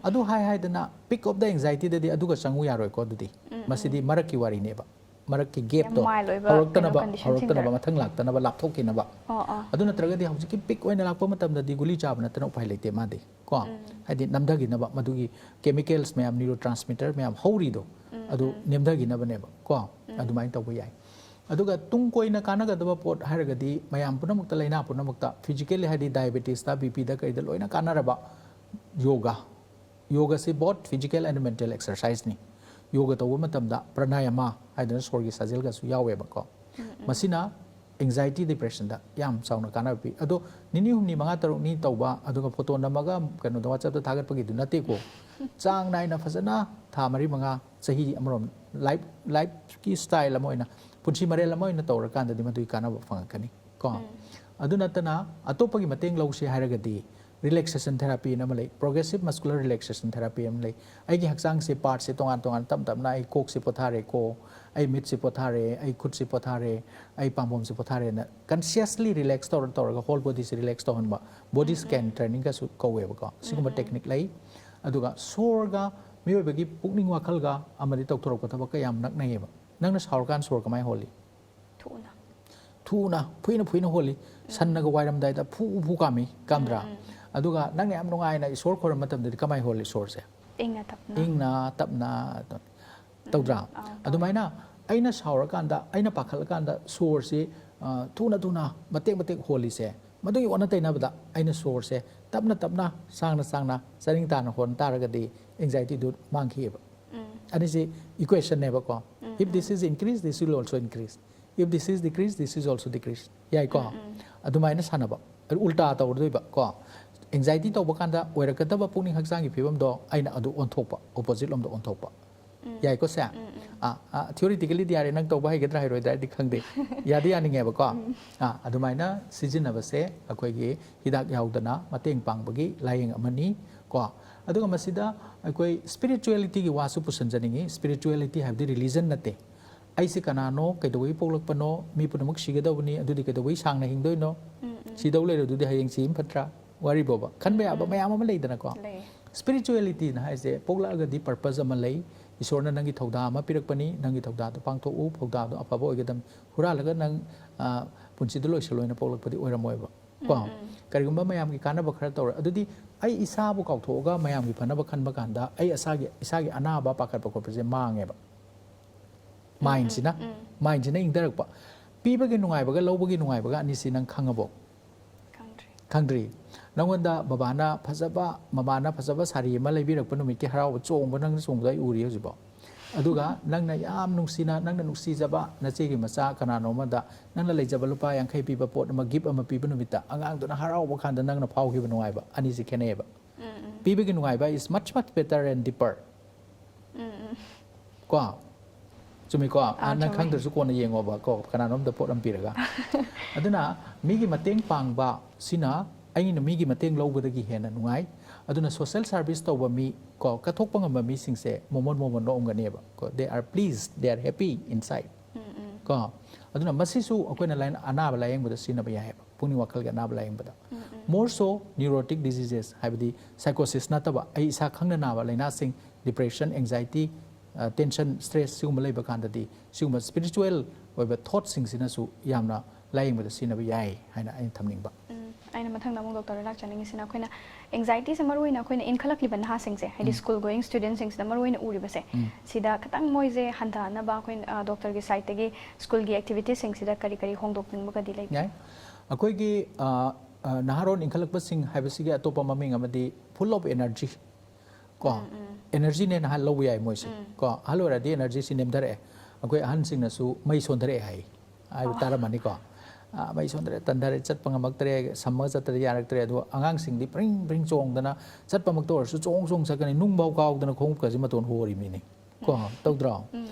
ꯑꯗꯨ ꯍꯥꯏ ꯍꯥꯏꯗꯅ ꯄꯤꯛ ꯑꯣꯐ ꯗ ꯑꯦꯡꯖꯥꯏꯇꯤꯗꯗꯤ ꯑꯗꯨꯒ ꯆꯪꯉꯨ ꯌꯥꯔꯣꯏꯀꯣ꯫ ꯑꯗꯨꯗꯤ ꯃꯁꯤꯗꯤ ꯃꯔꯛꯀꯤ ꯋꯥꯔꯤꯅꯦꯕ, ꯃꯔꯛꯀꯤ ꯒꯦꯞꯇꯣ mild ꯑꯣꯏꯕ ꯍꯧꯔꯛꯇꯅꯕ, ꯀꯩꯅꯣ, condition ꯍꯧꯔꯛꯇꯅꯕ, ꯁꯤꯡꯗ꯫ ꯃꯊꯪ ꯂꯥꯛꯇꯅꯕ, ꯂꯥꯞꯊꯣꯛꯈꯤꯅꯕ꯫ ꯑꯣ, ꯑꯣ꯫ ꯑꯗꯨ ꯅꯠꯇ꯭ꯔꯒꯗꯤ ꯍꯧꯖꯤꯛꯀꯤ ꯄꯤꯛ ꯑꯣꯏꯅ ꯂꯥꯛꯄ ꯃꯇꯝꯗꯗꯤ ꯒꯨꯂꯤ ꯆꯥꯕ ꯅꯠꯇꯅ ꯎꯄꯥꯏ ꯂꯩꯇꯦ ꯃꯥꯗꯤ ꯀꯣ꯫ ꯍꯥꯏꯗꯤ ꯅꯝꯊꯈꯤꯅꯕ, ꯃꯗꯨꯒꯤ ꯀꯦꯃꯤꯀꯦꯜꯁ ꯃꯌꯥꯝ, ꯅ꯭ꯌꯨꯔꯣ ꯇ꯭ꯔꯥꯟꯁꯃꯤꯇꯔ ꯃꯌꯥꯝ ꯍꯧꯔꯤꯗꯣ ꯑꯗꯨ ꯅꯦꯝꯊꯈꯤꯅꯕꯅꯦꯕ ꯀꯣ꯫ ꯑꯗꯨꯃꯥꯏꯅ ꯇꯧꯕ ꯌꯥꯏ꯫ ꯑꯗꯨꯒ ꯇꯨꯡ ꯀꯣꯏꯅ ꯀꯥꯟꯅꯒꯗꯕ ꯄꯣꯠ ꯍꯥꯏꯔꯒꯗꯤ ꯃꯌꯥꯝ ꯄꯨꯝꯅꯃꯛꯇ, ꯂꯥꯏꯅꯥ ꯄꯨꯝꯅꯃꯛꯇ, ꯐꯤꯖꯤꯀꯦꯜꯂꯤ ꯍꯥꯏꯗꯤ ꯗꯥꯏꯕꯦꯇꯤꯁꯇ, ꯕꯤ ꯄꯤꯗ, ꯀꯩꯗ ꯂꯣꯏꯅ ꯀꯥꯟꯅꯔꯕ yoga. ꯌꯣꯒꯁꯤ both physical and mental exerciseꯅꯤ꯫ ꯌꯣꯒ ꯇꯧꯕ ꯃꯇꯝꯗ ꯄ꯭ꯔꯅꯥꯌꯥꯃꯥ ꯍꯥꯏꯗꯅ ꯁꯣꯔꯒꯤ ꯁꯥꯖꯦꯜꯒꯁꯨ ꯌꯥꯎꯋꯦꯕꯀꯣ꯫ ꯃꯁꯤꯅ ꯑꯦꯡꯖꯥꯏꯇꯤ, ꯗꯤꯄ꯭ꯔꯦꯁꯟꯗ ꯌꯥꯝ ꯆꯥꯎꯅ ꯀꯥꯟꯅꯕ ꯄꯤ꯫ ꯑꯗꯣ ꯅꯤꯅꯤ ꯍꯨꯝꯅꯤ, ꯃꯉꯥ ꯇꯔꯨꯛꯅꯤ ꯇꯧꯕ, ꯑꯗꯨꯒ ꯐꯣꯇꯣ ꯅꯝꯃꯒ ꯀꯩꯅꯣꯗ WhatsAppꯇ ꯊꯥꯒꯠꯄꯒꯤꯗꯨ ꯅꯠꯇꯦꯀꯣ꯫ ꯆꯥꯡ ꯅꯥꯏꯅ ꯐꯖꯅ ꯊꯥ ꯃꯔꯤ ꯃꯉꯥ, ꯆꯍꯤ ꯑꯃꯔꯣꯝ, ꯂꯥꯏꯐ, ꯂꯥꯏꯐꯀꯤ ꯁ꯭ꯇꯥꯏꯜ ꯑꯃ ꯑꯣꯏꯅ, ꯄꯨꯟꯁꯤ ꯃꯔꯦꯜ ꯑꯃ ꯑꯣꯏꯅ ꯇꯧꯔꯀꯥꯟꯗꯗꯤ ꯃꯗꯨꯒꯤ ꯀꯥꯟꯅꯕ ꯐꯪꯉꯛꯀꯅꯤ ꯀꯣ꯫ ꯑꯗꯨ ꯅꯠꯇꯅ ꯑꯇꯣꯞꯄꯒꯤ ꯃꯇꯦꯡ ꯂꯧꯁꯤ ꯍꯥꯏꯔꯒꯗꯤ relaxation therapy ꯑꯅ ꯑꯃ ꯂꯩ, progressive muscular relaxation therapy ꯑꯃ ꯂꯩ꯫ ꯑꯩꯒꯤ ꯍꯛꯆꯥꯡꯁꯦ, ꯄꯥꯔꯠꯁꯦ ꯇꯣꯉꯥꯟ ꯇꯣꯉꯥꯟ ꯇꯞ ꯇꯞꯅ, ꯑꯩ ꯀꯣꯛꯁꯦ ꯄꯣꯊꯥꯔꯦꯀꯣ, ꯑꯩ ꯃꯤꯠꯁꯦ ꯄꯣꯊꯥꯔꯦ, ꯑꯩ ꯈꯨꯠꯁꯦ ꯄꯣꯊꯥꯔꯦ, ꯑꯩ ꯄꯥꯝꯕꯣꯝꯁꯦ ꯄꯣꯊꯥꯔꯦꯅ consciously relax ꯇꯧꯔ ꯇꯧꯔꯒ whole bodyꯁꯦ relax ꯇꯧꯍꯟꯕ, body scan trainingꯒꯁꯨ ꯀꯧꯋꯦꯕꯀꯣ꯫ ꯁꯤꯒꯨꯝꯕ technique ꯂꯩ꯫ ꯑꯗꯨꯒ ꯁꯣꯔꯒ ꯃꯤꯑꯣꯏꯕꯒꯤ ꯄꯨꯛꯅꯤꯡ ꯋꯥꯈꯜꯒ ꯑꯃꯗꯤ ꯇꯧꯊꯣꯔꯛꯄ ꯊꯕꯛꯀ ꯌꯥꯝ ꯅꯛꯅꯩꯌꯦꯕ꯫ ꯅꯪꯅ ꯁꯥꯎꯔꯀꯥꯟꯗ ꯁꯣꯔ ꯀꯃꯥꯏꯅ ꯍꯣꯜꯂꯤ? ꯊꯨꯅ꯫ ꯊꯨꯅ, ꯐꯨꯏꯅ ꯐꯨꯏꯅ ꯍꯣꯜꯂꯤ꯫ ꯁꯟꯅꯒ ꯋꯥꯏꯔꯝꯗꯥꯏꯗ ꯐꯨ ꯐꯨ ꯀꯥꯝꯃꯤ, ꯀꯥꯝꯗ꯭ꯔꯥ? ꯑꯗꯨꯒ ꯅꯪꯅ ꯌꯥꯝ ꯅꯨꯡꯉꯥꯏꯅ ꯏꯁꯣꯔ ꯈꯣꯏꯔꯝꯕ ꯃꯇꯝꯗꯗꯤ ꯀꯃꯥꯏꯅ ꯍꯣꯜꯂꯤ ꯁꯣꯔꯁꯦ? ꯏꯪꯅ ꯇꯞꯅ꯫ ꯏꯪꯅ ꯇꯞꯅ꯫ ꯇꯧꯗ꯭ꯔꯥ? ꯑꯥ, ꯇꯧꯋꯦ꯫ ꯑꯗꯨꯃꯥꯏꯅ ꯑꯩꯅ ꯁꯥꯎꯔꯀꯥꯟꯗ, ꯑꯩꯅ ꯄꯥꯈꯠꯂꯀꯥꯟꯗ ꯁꯣꯔꯁꯤ, ꯑ, ꯊꯨꯅ ꯊꯨꯅ ꯃꯇꯦꯛ ꯃꯇꯦꯛ ꯍꯣꯜꯂꯤꯁꯦ, ꯃꯗꯨꯒꯤ ꯑꯣꯟꯅ ꯇꯩꯅꯕꯗ ꯑꯩꯅ ꯁꯣꯔꯁꯦ ꯇꯞꯅ ꯇꯞꯅ, ꯁꯥꯡꯅ ꯁꯥꯡꯅ, ꯆꯥꯅꯤꯡ ꯇꯥꯅ ꯍꯣꯟ ꯇꯥꯔꯒꯗꯤ anxietyꯗꯨ ꯃꯥꯡꯈꯤꯑꯕ꯫ ꯑꯅꯤꯁꯤ equationꯅꯦꯕꯀꯣ꯫ If this is increase, this will also increase. If this is decrease, this is also decrease. ꯌꯥꯏꯀꯣ? ꯑꯗꯨꯃꯥꯏꯅ ꯁꯥꯟꯅꯕ꯫ ꯑꯗꯨ ꯎꯜꯇꯥ ꯇꯧꯔꯗꯣꯏꯕ ꯀꯣ꯫ Anxiety ꯇꯧꯕ ꯀꯥꯟꯗ ꯑꯣꯏꯔꯛꯀꯗꯕ ꯄꯨꯛꯅꯤꯡ ꯍꯛꯆꯥꯡꯒꯤ ꯐꯤꯕꯝꯗꯣ ꯑꯩꯅ ꯑꯗꯨ ꯑꯣꯟꯊꯣꯛꯄ, opposite ꯂꯣꯝꯗ ꯑꯣꯟꯊꯣꯛꯄ꯫ ꯌꯥꯏꯀꯣ ꯁꯦ? ꯑꯥ, ꯑꯥ, ꯊꯤꯑꯣꯔꯤꯇꯤꯀꯦꯂꯤꯗꯤ ꯌꯥꯔꯦ, ꯅꯪ ꯇꯧꯕ ꯍꯩꯒꯗ꯭ꯔꯥ ꯍꯩꯔꯣꯏꯗ꯭ꯔꯥ ꯍꯥꯏꯗꯤ ꯈꯪꯗꯦ꯫ ꯌꯥꯗꯤ ꯌꯥꯅꯤꯡꯉꯦꯕꯀꯣ꯫ ꯑꯥ, ꯑꯗꯨꯃꯥꯏꯅ ꯁꯤꯖꯤꯟꯅꯕꯁꯦ ꯑꯩꯈꯣꯏꯒꯤ ꯍꯤꯗꯥꯛ ꯌꯥꯎꯗꯅ ꯃꯇꯦꯡ ꯄꯥꯡꯕꯒꯤ ꯂꯥꯏꯌꯦꯡ ꯑꯃꯅꯤ ꯀꯣ꯫ ꯑꯗꯨꯒ ꯃꯁꯤꯗ ꯑꯩꯈꯣꯏ ꯁ꯭ꯄꯤꯔꯤꯆꯨꯋꯦꯂꯤꯇꯤꯒꯤ ꯋꯥꯁꯨ ꯄꯨꯁꯤꯟꯖꯅꯤꯡꯉꯤ꯫ ꯁ꯭ꯄꯤꯔꯤꯆꯨꯋꯦꯂꯤꯇꯤ ꯍꯥꯏꯕꯗꯤ ꯔꯤꯂꯤꯖꯟ ꯅꯠꯇꯦ꯫ ꯑꯩꯁꯦ ꯀꯅꯥꯅꯣ, ꯀꯩꯗꯧꯕꯒꯤ ꯄꯣꯛꯂꯛꯄꯅꯣ, ꯃꯤ ꯄꯨꯝꯅꯃꯛ ꯁꯤꯒꯗꯧꯕꯅꯤ, ꯑꯗꯨꯗꯤ ꯀꯩꯗꯧꯕꯒꯤ ꯁꯥꯡꯅ ꯍꯤꯡꯗꯣꯏꯅꯣ? ꯁꯤꯗꯧ ꯂꯩꯔꯦ, ꯑꯗꯨꯗꯤ ꯍꯌꯦꯡ ꯁꯤ ꯑꯃ ꯐꯠꯇ꯭ꯔꯥ? ꯋꯥꯔꯤꯕꯣꯕ꯫ ꯈꯟꯕ ꯌꯥꯕ ꯃꯌꯥꯝ ꯑꯃ ꯂꯩꯗꯅꯀꯣ꯫ ꯂꯩ꯫ ꯁ꯭ꯄꯤꯔꯤꯆꯨꯋꯦꯂꯤꯇꯤꯅ ꯍꯥꯏꯁꯦ ꯄꯣꯛꯂꯛꯑꯒꯗꯤ ꯄꯔꯄꯁ ꯑꯃ ꯂꯩ, ꯏꯁꯣꯔꯅ ꯅꯪꯒꯤ ꯊꯧꯗꯥ ꯑꯃ ꯄꯤꯔꯛꯄꯅꯤ, ꯅꯪꯒꯤ ꯊꯧꯗꯥꯗꯣ ꯄꯥꯡꯊꯣꯛꯎ, ꯊꯧꯗꯥꯗꯣ ꯑꯐꯕ ꯑꯣꯏꯒꯗꯕꯅꯤ꯫ ꯍꯨꯔꯥꯜꯂꯒ ꯅꯪ, ꯑ, ꯄꯨꯟꯁꯤꯗꯣ ꯂꯣꯏꯁꯤꯜꯂꯣꯏꯅ ꯄꯣꯛꯂꯛꯄꯗꯤ ꯑꯣꯏꯔꯝꯃꯣꯏꯕ꯫ ꯀꯣ? ꯀꯔꯤꯒꯨꯝꯕ ꯃꯌꯥꯝꯒꯤ ꯀꯥꯟꯅꯕ ꯈꯔ ꯇꯧꯔ, ꯑꯗꯨꯗꯤ ꯑꯩ ꯏꯁꯥꯕꯨ ꯀꯥꯎꯊꯣꯛꯑꯒ ꯃꯌꯥꯝꯒꯤ ꯐꯅꯕ ꯈꯟꯕ ꯀꯥꯟꯗ ꯑꯩ ꯏꯁꯥꯒꯤ, ꯏꯁꯥꯒꯤ ꯑꯅꯥꯕ ꯄꯥꯈꯠꯄ ꯈꯣꯠꯄꯁꯦ ꯃꯥꯡꯉꯦꯕ꯫ ꯃꯥꯏꯟꯁꯤꯅ, ꯃꯥꯏꯟꯁꯤꯅ ꯏꯪꯊꯔꯛꯄ꯫ ꯄꯤꯕꯒꯤ ꯅꯨꯡꯉꯥꯏꯕꯒ ꯂꯧꯕꯒꯤ ꯅꯨꯡꯉꯥꯏꯕꯒ ꯑꯅꯤꯁꯤ ꯅꯪ ꯈꯪꯉꯕꯣ? ꯈꯪꯗ꯭ꯔꯤ꯫ ꯈꯪꯗ꯭ꯔꯤ꯫ ꯅꯪꯉꯣꯟꯗ ꯕꯕꯥꯅ ꯐꯖꯕ, ꯃꯃꯥꯅ ꯐꯖꯕ ꯁꯥꯔꯤ ꯑꯃ ꯂꯩꯕꯤꯔꯛꯄ ꯅꯨꯃꯤꯠꯀꯤ ꯍꯔꯥꯎꯕ ꯆꯣꯡꯕ ꯅꯪꯅ ꯆꯣꯡꯕꯗꯣ ꯑꯩ ꯎꯔꯤ ꯍꯧꯖꯤꯛꯐꯥꯎ꯫ ꯑꯗꯨꯒ ꯅꯪꯅ ꯌꯥꯝ ꯅꯨꯡꯁꯤꯅ, ꯅꯪꯅ ꯅꯨꯡꯁꯤꯖꯕ ꯅꯆꯦꯒꯤ ꯃꯆꯥ ꯀꯅꯥꯅꯣ ꯑꯃꯗ ꯅꯪꯅ ꯂꯩꯖꯕ ꯂꯨꯄꯥ ꯌꯥꯡꯈꯩ ꯄꯤꯕ ꯄꯣꯠ ꯑꯃ, ꯒꯤꯐ ꯑꯃ ꯄꯤꯕ ꯅꯨꯃꯤꯠꯇ ꯑꯉꯥꯡꯗꯨꯅ ꯍꯔꯥꯎꯕ ꯀꯥꯟꯗ ꯅꯪꯅ ꯐꯥꯎꯈꯤꯕ ꯅꯨꯡꯉꯥꯏꯕ ꯑꯅꯤꯁꯤ ꯈꯦꯠꯅꯩꯌꯦꯕ꯫ ꯄꯤꯕꯒꯤ ꯅꯨꯡꯉꯥꯏꯕ is much, much better and deeper꯫ ꯀꯣ? ꯆꯨꯝꯃꯤꯀꯣ? ꯑꯥ, ꯑꯥ, ꯅꯪ ꯆꯨꯝꯃꯦ꯫ ꯈꯪꯗ꯭ꯔꯁꯨ ꯀꯣꯟꯅ ꯌꯦꯡꯉꯣꯕ ꯀꯣ, ꯀꯅꯥꯅꯣꯝꯗ ꯄꯣꯠ ꯑꯃ ꯄꯤꯔꯒ꯫ ꯑꯗꯨꯅ ꯃꯤꯒꯤ ꯃꯇꯦꯡ ꯄꯥꯡꯕ ꯁꯤꯅ ꯑꯩꯅ ꯃꯤꯒꯤ ꯃꯇꯦꯡ ꯂꯧꯕꯗꯒꯤ ꯍꯦꯟꯅ ꯅꯨꯡꯉꯥꯏ꯫ ꯑꯗꯨꯅ ꯁꯣꯁꯦꯜ ꯁꯥꯔꯚꯤꯁ ꯇꯧꯕ ꯃꯤ ꯀꯣ, ꯀꯠꯊꯣꯛꯄ ꯉꯝꯕ ꯃꯤꯁꯤꯡꯁꯦ ꯃꯣꯃꯣꯟ ꯃꯣꯃꯣꯟ ꯅꯣꯛꯑꯝꯒꯅꯦꯕ ꯀꯣ, they are pleased, they are happy inside꯫ ꯀꯣ? ꯑꯗꯨꯅ ꯃꯁꯤꯁꯨ ꯑꯩꯈꯣꯏꯅ ꯂꯥꯏ-, ꯑꯅꯥꯕ ꯂꯥꯏꯌꯦꯡꯕꯗ ꯁꯤꯖꯤꯟꯅꯕ ꯌꯥꯏꯑꯕ, ꯄꯨꯛꯅꯤꯡ ꯋꯥꯈꯜꯒꯤ ꯑꯅꯥꯕ ꯂꯥꯏꯌꯦꯡꯕꯗ꯫ More so neurotic diseases, ꯍꯥꯏꯕꯗꯤ ꯁꯥꯏꯀꯣꯁꯤꯁ ꯅꯠꯇꯕ ꯑꯩ ꯏꯁꯥ ꯈꯪꯅ ꯅꯥꯕ ꯂꯥꯏꯅꯥꯁꯤꯡ, ꯗꯤꯄ꯭ꯔꯦꯁꯟ, ꯑꯦꯡꯖꯥꯏꯇꯤ, ꯇꯦꯟꯁꯟ, ꯁ꯭ꯇ꯭ꯔꯦꯁ, ꯁꯤꯒꯨꯝꯕ ꯂꯩꯕ ꯀꯥꯟꯗꯗꯤ ꯁꯤꯒꯨꯝꯕ ꯁ꯭ꯄꯤꯔꯤꯆꯨꯋꯦꯜ ꯑꯣꯏꯕ ꯊꯣꯠꯁꯤꯡꯁꯤꯅꯁꯨ ꯌꯥꯝꯅ ꯂꯥꯏꯌꯦꯡꯕꯗ ꯁꯤꯖꯤꯟꯅꯕ ꯌꯥꯏ ꯍꯥꯏꯅ ꯑꯩꯅ ꯊꯝꯅꯤꯡꯕ꯫ ꯎꯝ, ꯑꯩꯅ ꯃꯊꯪꯗ ꯑꯃꯨꯛ ꯗꯣꯛꯇꯔꯗ ꯂꯥꯛꯆꯅꯤꯡꯉꯤꯁꯤꯅ, ꯑꯩꯈꯣꯏꯅ ꯑꯦꯡꯖꯥꯏꯇꯤꯁꯦ ꯃꯔꯨ ꯑꯣꯏꯅ ꯑꯩꯈꯣꯏꯅ ꯏꯟꯈꯠꯂꯛꯂꯤꯕ ꯅꯍꯥꯁꯤꯡꯁꯦ, ꯍꯥꯏꯗꯤ ꯎꯝ꯫ ꯁ꯭ꯀꯨꯜ ꯒꯣꯌꯤꯡ ꯁ꯭ꯇꯨꯗꯦꯟꯠꯁꯤꯡꯁꯤꯗ ꯃꯔꯨ ꯑꯣꯏꯅ ꯎꯔꯤꯕꯁꯦ, ꯎꯝ꯫ ꯁꯤꯗ ꯈꯤꯇꯪ ꯃꯣꯏꯁꯦ ꯍꯟꯊꯅꯕ ꯑꯩꯈꯣꯏꯅ, ꯑ, ꯗꯣꯛꯇꯔꯒꯤ ꯁꯥꯏꯠꯇꯒꯤ ꯁ꯭ꯀꯨꯜꯒꯤ ꯑꯦꯛꯇꯤꯚꯤꯇꯤꯁꯁꯤꯡꯁꯤꯗ ꯀꯔꯤ ꯀꯔꯤ ꯍꯣꯡꯗꯣꯛꯅꯤꯡꯕꯒꯗꯤ ꯂꯩꯕꯤꯒꯦ? ꯌꯥꯏ꯫ ꯑꯩꯈꯣꯏꯒꯤ, ꯑ, ꯑ, ꯅꯍꯥꯔꯣꯟ ꯏꯟꯈꯠꯂꯛꯄꯁꯤꯡ ꯍꯥꯏꯕꯁꯤꯒꯤ ꯑꯇꯣꯞꯄ ꯃꯃꯤꯡ ꯑꯃꯗꯤ full of energy꯫ ꯀꯣ? ꯎꯝ, ꯎꯝ꯫ ꯑꯦꯅꯔꯖꯤꯅꯦꯅ ꯍꯥꯏ ꯂꯧꯕ ꯌꯥꯏ ꯃꯣꯏꯁꯦ꯫ ꯎꯝ꯫ ꯀꯣ? ꯑꯍꯜ ꯑꯣꯏꯔꯗꯤ ꯑꯦꯅꯔꯖꯤꯁꯤ ꯅꯦꯝꯊꯔꯛꯑꯦ꯫ ꯑꯩꯈꯣꯏ ꯑꯍꯟꯁꯤꯡꯅꯁꯨ ꯃꯩ ꯁꯣꯟꯊꯔꯛꯑꯦ ꯍꯥꯏ꯫ ꯍꯥꯏꯕ ꯑꯣ꯫ ꯇꯥꯔꯝꯃꯅꯤꯀꯣ? ꯑ, ꯃꯩ ꯁꯣꯟꯊꯔꯦ, ꯇꯟꯊꯔꯦ, ꯆꯠꯄ ꯉꯝꯃꯛꯇ꯭ꯔꯦ, ꯁꯝꯃꯒ ꯆꯠꯇ꯭ꯔꯗꯤ ꯌꯥꯔꯛꯇ꯭ꯔꯦ꯫ ꯑꯗꯨꯒ ꯑꯉꯥꯡꯁꯤꯡꯗꯤ ꯄ꯭ꯔꯤꯡ ꯄ꯭ꯔꯤꯡ ꯆꯣꯡꯗꯅ ꯆꯠꯄꯃꯛꯇ ꯑꯣꯏꯔꯁꯨ ꯆꯣꯡ ꯆꯣꯡ ꯆꯠꯀꯅꯤ꯫ ꯅꯨꯡꯐꯥꯎ ꯀꯥꯎꯗꯅ ꯈꯣꯡꯎꯞꯀꯁꯦ ꯃꯇꯣꯟ ꯍꯣꯔꯤꯃꯤꯅꯤ꯫ ꯀꯣ, ꯇꯧꯗ꯭ꯔꯣ?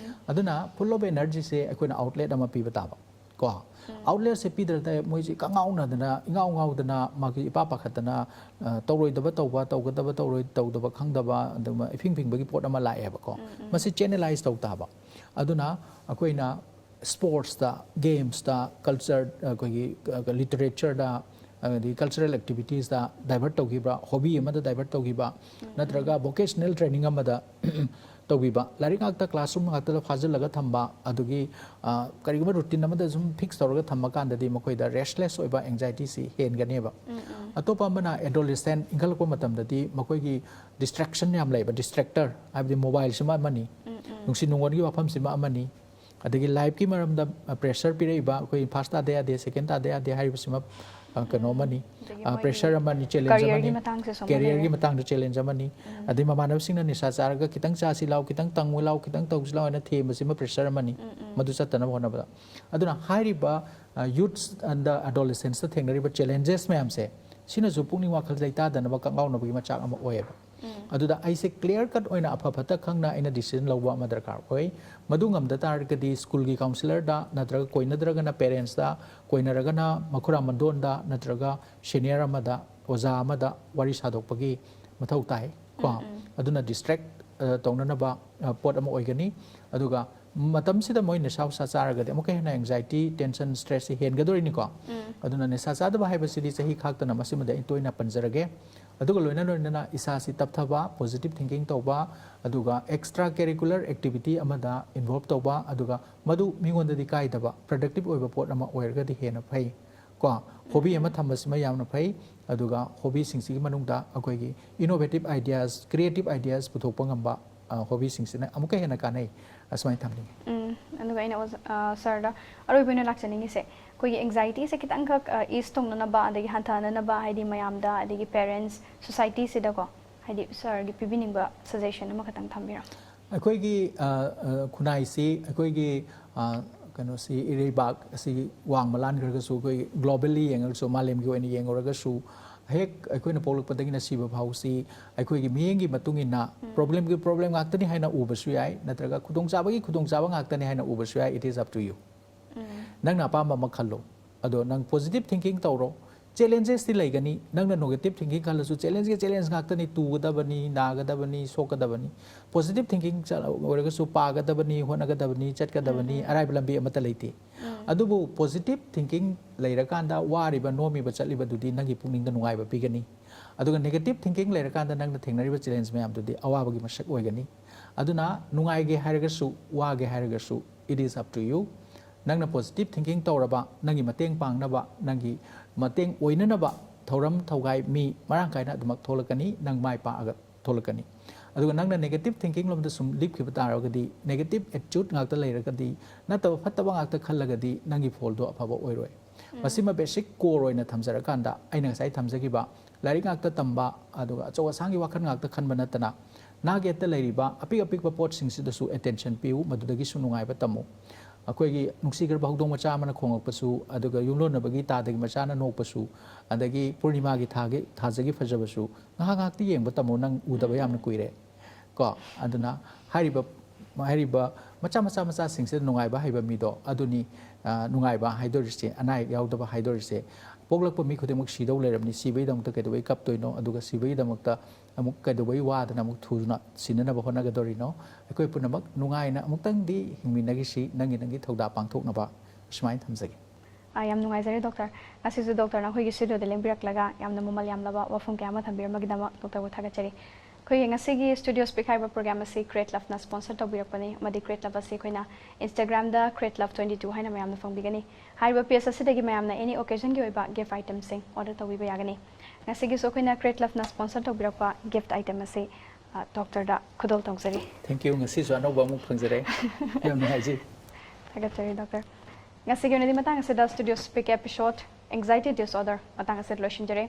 ꯑꯗꯨꯅ full of energyꯁꯦ ꯑꯩꯈꯣꯏꯅ outlet ꯑꯃ ꯄꯤꯕ ꯇꯥꯕ ꯀꯣ꯫ Outletꯁꯦ ꯄꯤꯗ꯭ꯔꯗꯤ ꯃꯣꯏꯁꯤ ꯀꯉꯥꯎꯅꯗꯅ, ꯏꯉꯥꯎ ꯉꯥꯎꯗꯅ, ꯃꯥꯒꯤ ꯏꯄꯥ ꯄꯥꯈꯠꯇꯅ, ꯑ, ꯇꯧꯔꯣꯏꯗꯕ ꯇꯧꯕ, ꯇꯧꯒꯗꯕ ꯇꯧꯔꯣꯏ, ꯇꯧꯗꯕ ꯈꯪꯗꯕ, ꯑꯗꯨꯃ ꯏꯐꯤꯡ ꯐꯤꯡꯕꯒꯤ ꯄꯣꯠ ꯑꯃ ꯂꯥꯛꯑꯦꯕꯀꯣ꯫ ꯃꯁꯤ channelize ꯇꯧ ꯇꯥꯕ꯫ ꯑꯗꯨꯅ ꯑꯩꯈꯣꯏꯅ sportsꯇ, gamesꯇ, culture, ꯑꯩꯈꯣꯏꯒꯤ, ꯑ, literatureꯗ, ꯑꯗꯒꯤ cultural activitiesꯇ divert ꯇꯧꯈꯤꯕ꯭ꯔꯥ, hobby ꯑꯃꯗ divert ꯇꯧꯈꯤꯕ, ꯅꯠꯇ꯭ꯔꯒ vocational training ꯑꯃꯗ ꯇꯧꯕꯤꯕ, ꯂꯥꯏꯔꯤꯛ ꯉꯥꯛꯇ classroom ꯉꯥꯛꯇꯗ ꯐꯥꯖꯤꯜꯂꯒ ꯊꯝꯕ, ꯑꯗꯨꯒꯤ, ꯑ, ꯀꯔꯤꯒꯨꯝꯕ routine ꯑꯃꯗ ꯁꯨꯝ fix ꯇꯧꯔꯒ ꯊꯝꯕ ꯀꯥꯟꯗꯗꯤ ꯃꯈꯣꯏꯗ restless ꯑꯣꯏꯕ anxietyꯁꯤ ꯍꯦꯟꯒꯅꯦꯕ꯫ ꯑꯇꯣꯞꯄ ꯑꯃꯅ adolescent ꯏꯟꯈꯠꯂꯛꯄ ꯃꯇꯝꯗꯗꯤ ꯃꯈꯣꯏꯒꯤ distraction ꯌꯥꯝ ꯂꯩꯕ, distractor ꯍꯥꯏꯕꯗꯤ mobileꯁꯤꯃ ꯑꯃꯅꯤ, ꯅꯨꯡꯁꯤ ꯅꯨꯡꯉꯣꯟꯒꯤ ꯋꯥꯐꯝꯁꯤꯃ ꯑꯃꯅꯤ, ꯑꯗꯒꯤ lifeꯀꯤ ꯃꯔꯝꯗ, ꯑ, pressure ꯄꯤꯔꯛꯏꯕ, ꯑꯩꯈꯣꯏ first ꯇꯥꯗ ꯌꯥꯗꯦ, second ꯇꯥꯗ ꯌꯥꯗꯦ ꯍꯥꯏꯔꯤꯕꯁꯤꯃ, ꯑ, ꯀꯩꯅꯣ ꯑꯃꯅꯤ, ꯑꯗꯒꯤ ꯑ, ꯃꯣꯏꯒꯤ pressure ꯑꯃꯅꯤ, challenge careerꯒꯤ ꯑꯃꯅꯤ, ꯃꯇꯥꯡꯁꯤꯁꯨ ꯑꯃ careerꯒꯤ ꯂꯩꯔꯦ꯫ ꯃꯇꯥꯡꯗ challenge ꯑꯃꯅꯤ꯫ ꯑꯗꯩ ꯃꯃꯥꯟꯅꯕꯁꯤꯡꯅ ꯅꯤꯁꯥ ꯆꯥꯔꯒ "ꯈꯤꯇꯪ ꯆꯥꯁꯤ ꯂꯥꯎ, ꯈꯤꯇꯪ ꯇꯪꯉꯨ ꯂꯥꯎ, ꯈꯤꯇꯪ ꯇꯧꯁꯤ ꯂꯥꯎ" ꯍꯥꯏꯅ ꯊꯦꯝꯕꯁꯤꯃ pressure ꯑꯃꯅꯤ, ꯃꯗꯨ ꯆꯠꯇꯅꯕ ꯍꯣꯠꯅꯕꯗ꯫ ꯑꯗꯨꯅ ꯍꯥꯏꯔꯤꯕ, ꯑ, youths and the adolescents ꯊꯦꯡꯅꯔꯤꯕ challenges ꯃꯌꯥꯝꯁꯦ, ꯁꯤꯅꯁꯨ ꯄꯨꯛꯅꯤꯡ ꯋꯥꯈꯜ ꯂꯩꯇꯥꯗꯅꯕ, ꯀꯛꯉꯥꯎꯅꯕꯒꯤ ꯃꯆꯥꯛ ꯑꯃ ꯑꯣꯏꯌꯦꯕ꯫ ꯑꯗꯨꯗ ꯑꯩꯁꯦ clear cut ꯑꯣꯏꯅ ꯑꯐ ꯐꯠꯇ ꯈꯪꯅ ꯑꯩꯅ decision ꯂꯧꯕ ꯑꯃ ꯗꯔꯀꯥꯔ ꯑꯣꯏ꯫ ꯃꯗꯨ ꯉꯝꯗ ꯇꯥꯔꯒꯗꯤ schoolꯒꯤ counsellorꯗ, ꯅꯠꯇ꯭ꯔꯒ ꯀꯣꯏꯅꯗ꯭ꯔꯒꯅ parentsꯇ, ꯀꯣꯏꯅꯔꯒꯅ ꯃꯈꯨꯔꯥ ꯃꯟꯗꯣꯟꯗ, ꯅꯠꯇ꯭ꯔꯒ senior ꯑꯃꯗ, ꯑꯣꯖꯥ ꯑꯃꯗ ꯋꯥꯔꯤ ꯁꯥꯗꯣꯛꯄꯒꯤ ꯃꯊꯧ ꯇꯥꯏ ꯀꯣ꯫ ꯑꯗꯨꯅ distract, ꯑ, ꯇꯧꯅꯅꯕ, ꯑ, ꯄꯣꯠ ꯑꯃ ꯑꯣꯏꯒꯅꯤ꯫ ꯑꯗꯨꯒ ꯃꯇꯝꯁꯤꯗ ꯃꯣꯏ ꯅꯤꯁꯥ ꯄꯨꯁꯥ ꯆꯥꯔꯒꯗꯤ ꯑꯃꯨꯛꯀ ꯍꯦꯟꯅ anxiety, tension, stressꯁꯤ ꯍꯦꯟꯒꯗꯣꯔꯤꯅꯤꯀꯣ꯫ ꯑꯗꯨꯅ ꯅꯤꯁꯥ ꯆꯥꯗꯕ ꯍꯥꯏꯕꯁꯤꯗꯤ ꯆꯍꯤ ꯈꯥꯛꯇꯅ, ꯃꯁꯤꯃꯗꯤ ꯑꯩ ꯇꯣꯏꯅ ꯄꯟꯖꯔꯒꯦ꯫ ꯑꯗꯨꯒ ꯂꯣꯏꯅ ꯂꯣꯏꯅꯅ ꯏꯁꯥꯁꯤ ꯇꯞꯊꯕ, positive thinking ꯇꯧꯕ, ꯑꯗꯨꯒ extra curricular activity ꯑꯃꯗ involve ꯇꯧꯕ, ꯑꯗꯨꯒ ꯃꯗꯨ ꯃꯤꯉꯣꯟꯗꯗꯤ ꯀꯥꯏꯗꯕ productive ꯑꯣꯏꯕ ꯄꯣꯠ ꯑꯃ ꯑꯣꯏꯔꯒꯗꯤ ꯍꯦꯟꯅ ꯐꯩ ꯀꯣ꯫ Hobby ꯑꯃ ꯊꯝꯕꯁꯤꯃ ꯌꯥꯝꯅ ꯐꯩ꯫ ꯑꯗꯨꯒ hobbyꯁꯤꯡꯁꯤꯒꯤ ꯃꯅꯨꯡꯗ ꯑꯩꯈꯣꯏꯒꯤ innovative ideas, creative ideas ꯄꯨꯊꯣꯛꯄ ꯉꯝꯕ, ꯑ, hobbyꯁꯤꯡꯁꯤꯅ ꯑꯃꯨꯛꯀ ꯍꯦꯟꯅ ꯀꯥꯟꯅꯩ꯫ ꯑꯁꯨꯃꯥꯏꯅ ꯊꯝꯅꯤꯡꯉꯤ꯫ ꯎꯝ, ꯑꯗꯨꯒ ꯑꯩꯅ ꯑꯣꯖꯥ, ꯑ, sirꯗ ꯑꯔꯣꯏꯕ ꯑꯣꯏꯅ ꯂꯥꯛꯆꯅꯤꯡꯉꯤꯁꯦ, ꯑꯩꯈꯣꯏꯒꯤ anxietyꯁꯦ ꯈꯤꯇꯪꯈꯛ, ꯑ, ease ꯇꯧꯅꯅꯕ, ꯑꯗꯒꯤ ꯍꯟꯊꯍꯟꯅꯅꯕ, ꯍꯥꯏꯗꯤ ꯃꯌꯥꯝꯗ, ꯑꯗꯒꯤ parents, societyꯁꯤꯗꯀꯣ, ꯍꯥꯏꯗꯤ sirꯒꯤ ꯄꯤꯕꯤꯅꯤꯡꯕ suggestion ꯑꯃꯈꯛꯇꯪ ꯊꯝꯕꯤꯔꯝꯃꯨ꯫ ꯑꯩꯈꯣꯏꯒꯤ, ꯑ, ꯑ, ꯈꯨꯟꯅꯥꯏꯁꯤ, ꯑꯩꯈꯣꯏꯒꯤ, ꯑ, ꯀꯩꯅꯣꯁꯤ, ꯏꯔꯩꯕꯥꯛ ꯑꯁꯤ ꯋꯥꯡꯃ ꯂꯥꯟꯈ꯭ꯔꯒꯁꯨ, ꯑꯩꯈꯣꯏ globally ꯌꯦꯡꯉꯒꯁꯨ, ꯃꯥꯂꯦꯝꯒꯤ ꯑꯣꯏꯅ ꯌꯦꯡꯉꯨꯔꯒꯁꯨ, ꯍꯦꯛ ꯑꯩꯈꯣꯏꯅ ꯄꯣꯛꯂꯛꯄꯗꯒꯤꯅ ꯁꯤꯕ ꯐꯥꯎꯁꯤ ꯑꯩꯈꯣꯏꯒꯤ ꯃꯤꯠꯌꯦꯡꯒꯤ ꯃꯇꯨꯡ ꯏꯟꯅ problemꯒꯤ problem ꯉꯥꯛꯇꯅꯤ ꯍꯥꯏꯅ ꯎꯕꯁꯨ ꯌꯥꯏ, ꯅꯠꯇ꯭ꯔꯒ ꯈꯨꯗꯣꯡꯆꯥꯕꯒꯤ ꯈꯨꯗꯣꯡꯆꯥꯕ ꯉꯥꯛꯇꯅꯤ ꯍꯥꯏꯅ ꯎꯕꯁꯨ ꯌꯥꯏ, it is up to you꯫ ꯅꯪꯅ ꯑꯄꯥꯝꯕ ꯑꯃ ꯈꯜꯂꯣ꯫ ꯑꯗꯣ ꯅꯪ positive thinking ꯇꯧꯔꯣ꯫ Challengesꯇꯤ ꯂꯩꯒꯅꯤ꯫ ꯅꯪꯅ negative thinking ꯈꯜꯂꯁꯨ challengeꯒꯤ challenge ꯉꯥꯛꯇꯅꯤ꯫ ꯇꯨꯒꯗꯕꯅꯤ, ꯅꯥꯒꯗꯕꯅꯤ, ꯁꯣꯛꯀꯗꯕꯅꯤ꯫ Positive thinking ꯆꯠ-, ꯑꯣꯏꯔꯒꯁꯨ ꯄꯥꯒꯗꯕꯅꯤ, ꯍꯣꯠꯅꯒꯗꯕꯅꯤ, ꯆꯠꯀꯗꯕꯅꯤ꯫ ꯑꯔꯥꯏꯕ ꯂꯝꯕꯤ ꯑꯃꯠꯇ ꯂꯩꯇꯦ꯫ ꯑꯗꯨꯕꯨ positive thinking ꯂꯩꯔꯀꯥꯟꯗ ꯋꯥꯔꯤꯕ, ꯅꯣꯝꯃꯤꯕ, ꯆꯠꯂꯤꯕꯗꯨꯗꯤ ꯅꯪꯒꯤ ꯄꯨꯛꯅꯤꯡꯗ ꯅꯨꯡꯉꯥꯏꯕ ꯄꯤꯒꯅꯤ꯫ ꯑꯗꯨꯒ negative thinking ꯂꯩꯔꯀꯥꯟꯗ ꯅꯪꯅ ꯊꯦꯡꯅꯔꯤꯕ challenge ꯃꯌꯥꯝꯗꯨꯗꯤ ꯑꯋꯥꯕꯒꯤ ꯃꯁꯛ ꯑꯣꯏꯒꯅꯤ꯫ ꯑꯗꯨꯅ ꯅꯨꯡꯉꯥꯏꯒꯦ ꯍꯥꯏꯔꯒꯁꯨ, ꯋꯥꯒꯦ ꯍꯥꯏꯔꯒꯁꯨ, it is up to you꯫ ꯅꯪꯅ positive thinking ꯇꯧꯔꯕ, ꯅꯪꯒꯤ ꯃꯇꯦꯡ ꯄꯥꯡꯅꯕ, ꯅꯪꯒꯤ ꯃꯇꯦꯡ ꯑꯣꯏꯅꯅꯕ ꯊꯧꯔꯝ ꯊꯧꯒꯥꯏ ꯃꯤ ꯃꯔꯥꯡ ꯀꯥꯏꯅ ꯑꯗꯨꯃꯛ ꯊꯣꯛꯂꯛꯀꯅꯤ, ꯅꯪ ꯃꯥꯏ ꯄꯥꯛꯑꯒ ꯊꯣꯛꯂꯛꯀꯅꯤ꯫ ꯑꯗꯨꯒ ꯅꯪꯅ negative thinking ꯂꯣꯝꯗ ꯁꯨꯝ ꯂꯤꯞꯈꯤꯕ ꯇꯥꯔꯒꯗꯤ, negative attitude ꯉꯥꯛꯇ ꯂꯩꯔꯒꯗꯤ, ꯅꯠꯇꯕ ꯐꯠꯇꯕ ꯉꯥꯛꯇ ꯈꯜꯂꯒꯗꯤ, ꯅꯪꯒꯤ ꯐꯣꯜꯗꯣ ꯑꯐꯕ ꯑꯣꯏꯔꯣꯏ꯫ ꯃꯁꯤꯃ basic core ꯑꯣꯏꯅ ꯊꯝꯖꯔꯀꯥꯟꯗ, ꯑꯩꯅ ꯉꯁꯥꯏ ꯊꯝꯖꯈꯤꯕ ꯂꯥꯏꯔꯤꯛ ꯉꯥꯛꯇ ꯇꯝꯕ, ꯑꯗꯨꯒ ꯑꯆꯧ ꯑꯁꯥꯡꯒꯤ ꯋꯥꯈꯜ ꯉꯥꯛꯇ ꯈꯟꯕ ꯅꯠꯇꯅ, ꯅꯥꯛ ꯌꯦꯠꯇ ꯂꯩꯔꯤꯕ ꯑꯄꯤꯛ ꯑꯄꯤꯛꯄ ꯄꯣꯠꯁꯤꯡꯁꯤꯗꯁꯨ attention ꯄꯤꯌꯨ, ꯃꯗꯨꯗꯒꯤꯁꯨ ꯅꯨꯡꯉꯥꯏꯕ ꯇꯝꯃꯨ꯫ ꯑꯩꯈꯣꯏꯒꯤ ꯅꯨꯡꯁꯤꯈ꯭ꯔꯕ ꯍꯧꯗꯣꯡ ꯃꯆꯥ ꯑꯃꯅ ꯈꯣꯡꯂꯛꯄꯁꯨ, ꯑꯗꯨꯒ ꯌꯨꯝꯂꯣꯟꯅꯕꯒꯤ ꯇꯥꯗꯒꯤ ꯃꯆꯥꯅ ꯅꯣꯛꯄꯁꯨ, ꯑꯗꯒꯤ ꯄꯨꯔꯅꯤꯃꯥꯒꯤ ꯊꯥꯒꯤ, ꯊꯥꯖꯒꯤ ꯐꯖꯕꯁꯨ ꯉꯥꯏꯍꯥꯛ ꯉꯥꯏꯍꯥꯛꯇꯤ ꯌꯦꯡꯕ ꯇꯝꯃꯨ, ꯅꯪ ꯎꯗꯕ ꯌꯥꯝꯅ ꯀꯨꯏꯔꯦ꯫ ꯀꯣ, ꯑꯗꯨꯅ ꯍꯥꯏꯔꯤꯕ, ꯍꯥꯏꯔꯤꯕ ꯃꯆꯥ ꯃꯆꯥ ꯃꯆꯥꯁꯤꯡꯁꯤꯗ ꯅꯨꯡꯉꯥꯏꯕ ꯍꯩꯕ ꯃꯤꯗꯣ ꯑꯗꯨꯅꯤ, ꯑ, ꯅꯨꯡꯉꯥꯏꯕ ꯍꯥꯏꯗꯣꯔꯤꯁꯦ, ꯑꯅꯥ ꯑꯌꯦꯛ ꯌꯥꯎꯗꯕ ꯍꯥꯏꯗꯣꯔꯤꯁꯦ꯫ ꯄꯣꯛꯂꯛꯄ ꯃꯤ ꯈꯨꯗꯤꯡꯃꯛ ꯁꯤꯗꯧ ꯂꯩꯔꯕꯅꯤ, ꯁꯤꯕꯒꯤꯗꯃꯛꯇ ꯀꯩꯗꯧꯕꯩ ꯀꯞꯇꯣꯏꯅꯣ? ꯑꯗꯨꯒ ꯁꯤꯕꯒꯤꯗꯃꯛꯇ ꯑꯃꯨꯛ ꯀꯩꯗꯧꯕꯩ ꯋꯥꯗꯅ ꯑꯃꯨꯛ ꯊꯨꯅ ꯁꯤꯅꯅꯕ ꯍꯣꯠꯅꯒꯗꯧꯔꯤꯅꯣ? ꯑꯩꯈꯣꯏ ꯄꯨꯝꯅꯃꯛ ꯅꯨꯡꯉꯥꯏꯅ ꯑꯃꯨꯛꯇꯪꯗꯤ ꯍꯤꯡꯃꯤꯟꯅꯈꯤꯁꯤ, ꯅꯪꯒꯤ ꯅꯪꯒꯤ ꯊꯧꯗꯥ ꯄꯥꯡꯊꯣꯛꯅꯕ꯫ ꯑꯁꯨꯃꯥꯏꯅ ꯊꯝꯖꯒꯦ꯫ ꯑꯥ, ꯌꯥꯝ ꯅꯨꯡꯉꯥꯏꯖꯔꯦ ꯗꯣꯛꯇꯔ꯫ ꯉꯁꯤꯁꯨ ꯗꯣꯛꯇꯔꯅ ꯑꯩꯈꯣꯏꯒꯤ studioꯗ ꯂꯦꯡꯕꯤꯔꯛꯂꯒ ꯌꯥꯝꯅ ꯃꯃꯜ ꯌꯥꯝꯂꯕ ꯋꯥꯐꯝ ꯀꯌꯥ ꯑꯃ ꯊꯝꯕꯤꯔꯝꯕꯒꯤꯗꯃꯛ ꯗꯣꯛꯇꯔꯕꯨ ꯊꯥꯒꯠꯆꯔꯤ꯫ ꯑꯩꯈꯣꯏꯒꯤ ꯉꯁꯤꯒꯤ Studio Speak ꯍꯥꯏꯕ program ꯑꯁꯤ Create Loveꯅ sponsor ꯇꯧꯕꯤꯔꯛꯄꯅꯤ, ꯑꯃꯗꯤ Create Love ꯑꯁꯤ ꯑꯩꯈꯣꯏꯅ Instagramꯗ Create Love twenty two ꯍꯥꯏꯅ ꯃꯌꯥꯝꯅ ꯐꯪꯕꯤꯒꯅꯤ꯫ ꯍꯥꯏꯔꯤꯕ page ꯑꯁꯤꯗꯒꯤ ꯃꯌꯥꯝꯅ any occasionꯒꯤ ꯑꯣꯏꯕ gift itemꯁꯤꯡ order ꯇꯧꯕꯤꯕ ꯌꯥꯒꯅꯤ꯫ ꯉꯁꯤꯒꯤꯁꯨ ꯑꯩꯈꯣꯏꯅ Create Loveꯅ sponsor ꯇꯧꯕꯤꯔꯛꯄ gift item ꯑꯁꯤ, ꯑ, ꯗꯣꯛꯇꯔꯗ ꯈꯨꯗꯣꯜ ꯇꯧꯖꯔꯤ꯫ Thank you꯫ ꯉꯁꯤꯁꯨ ꯑꯅꯧꯕ ꯑꯃꯨꯛ ꯐꯪꯖꯔꯦ꯫ ꯌꯥꯝ ꯅꯨꯡꯉꯥꯏꯖꯩ꯫ ꯊꯥꯒꯠꯆꯔꯤ ꯗꯣꯛꯇꯔ꯫ ꯉꯁꯤꯒꯤ ꯑꯣꯏꯅꯗꯤ ꯃꯇꯥꯡ ꯑꯁꯤꯗ Studio Speak episode Anxiety Disorder ꯃꯇꯥꯡ ꯑꯁꯤꯗ ꯂꯣꯏꯁꯤꯟꯖꯔꯦ꯫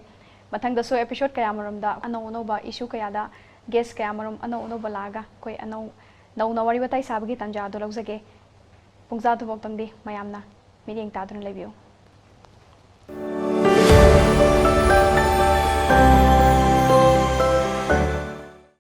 ꯃꯊꯪꯗꯁꯨ episode ꯀꯌꯥ ꯑꯃꯔꯣꯝꯗ ꯑꯅꯧ ꯑꯅꯧꯕ issue ꯀꯌꯥꯗ guest ꯀꯌꯥ ꯑꯃꯔꯣꯝ ꯑꯅꯧ ꯑꯅꯧꯕ ꯂꯥꯛꯑꯒ ꯑꯩꯈꯣꯏ ꯑꯅꯧ-, ꯅꯧꯅ ꯋꯥꯔꯤ ꯋꯥꯇꯥꯏ ꯁꯥꯕꯒꯤ ꯇꯥꯟꯖꯥ ꯑꯗꯨ ꯂꯧꯖꯒꯦ꯫ ꯄꯨꯡꯖꯥ ꯑꯗꯨꯐꯥꯎꯇꯪꯗꯤ ꯃꯌꯥꯝꯅ ꯃꯤꯠꯌꯦꯡ ꯇꯥꯗꯨꯅ ꯂꯩꯕꯤꯌꯨ꯫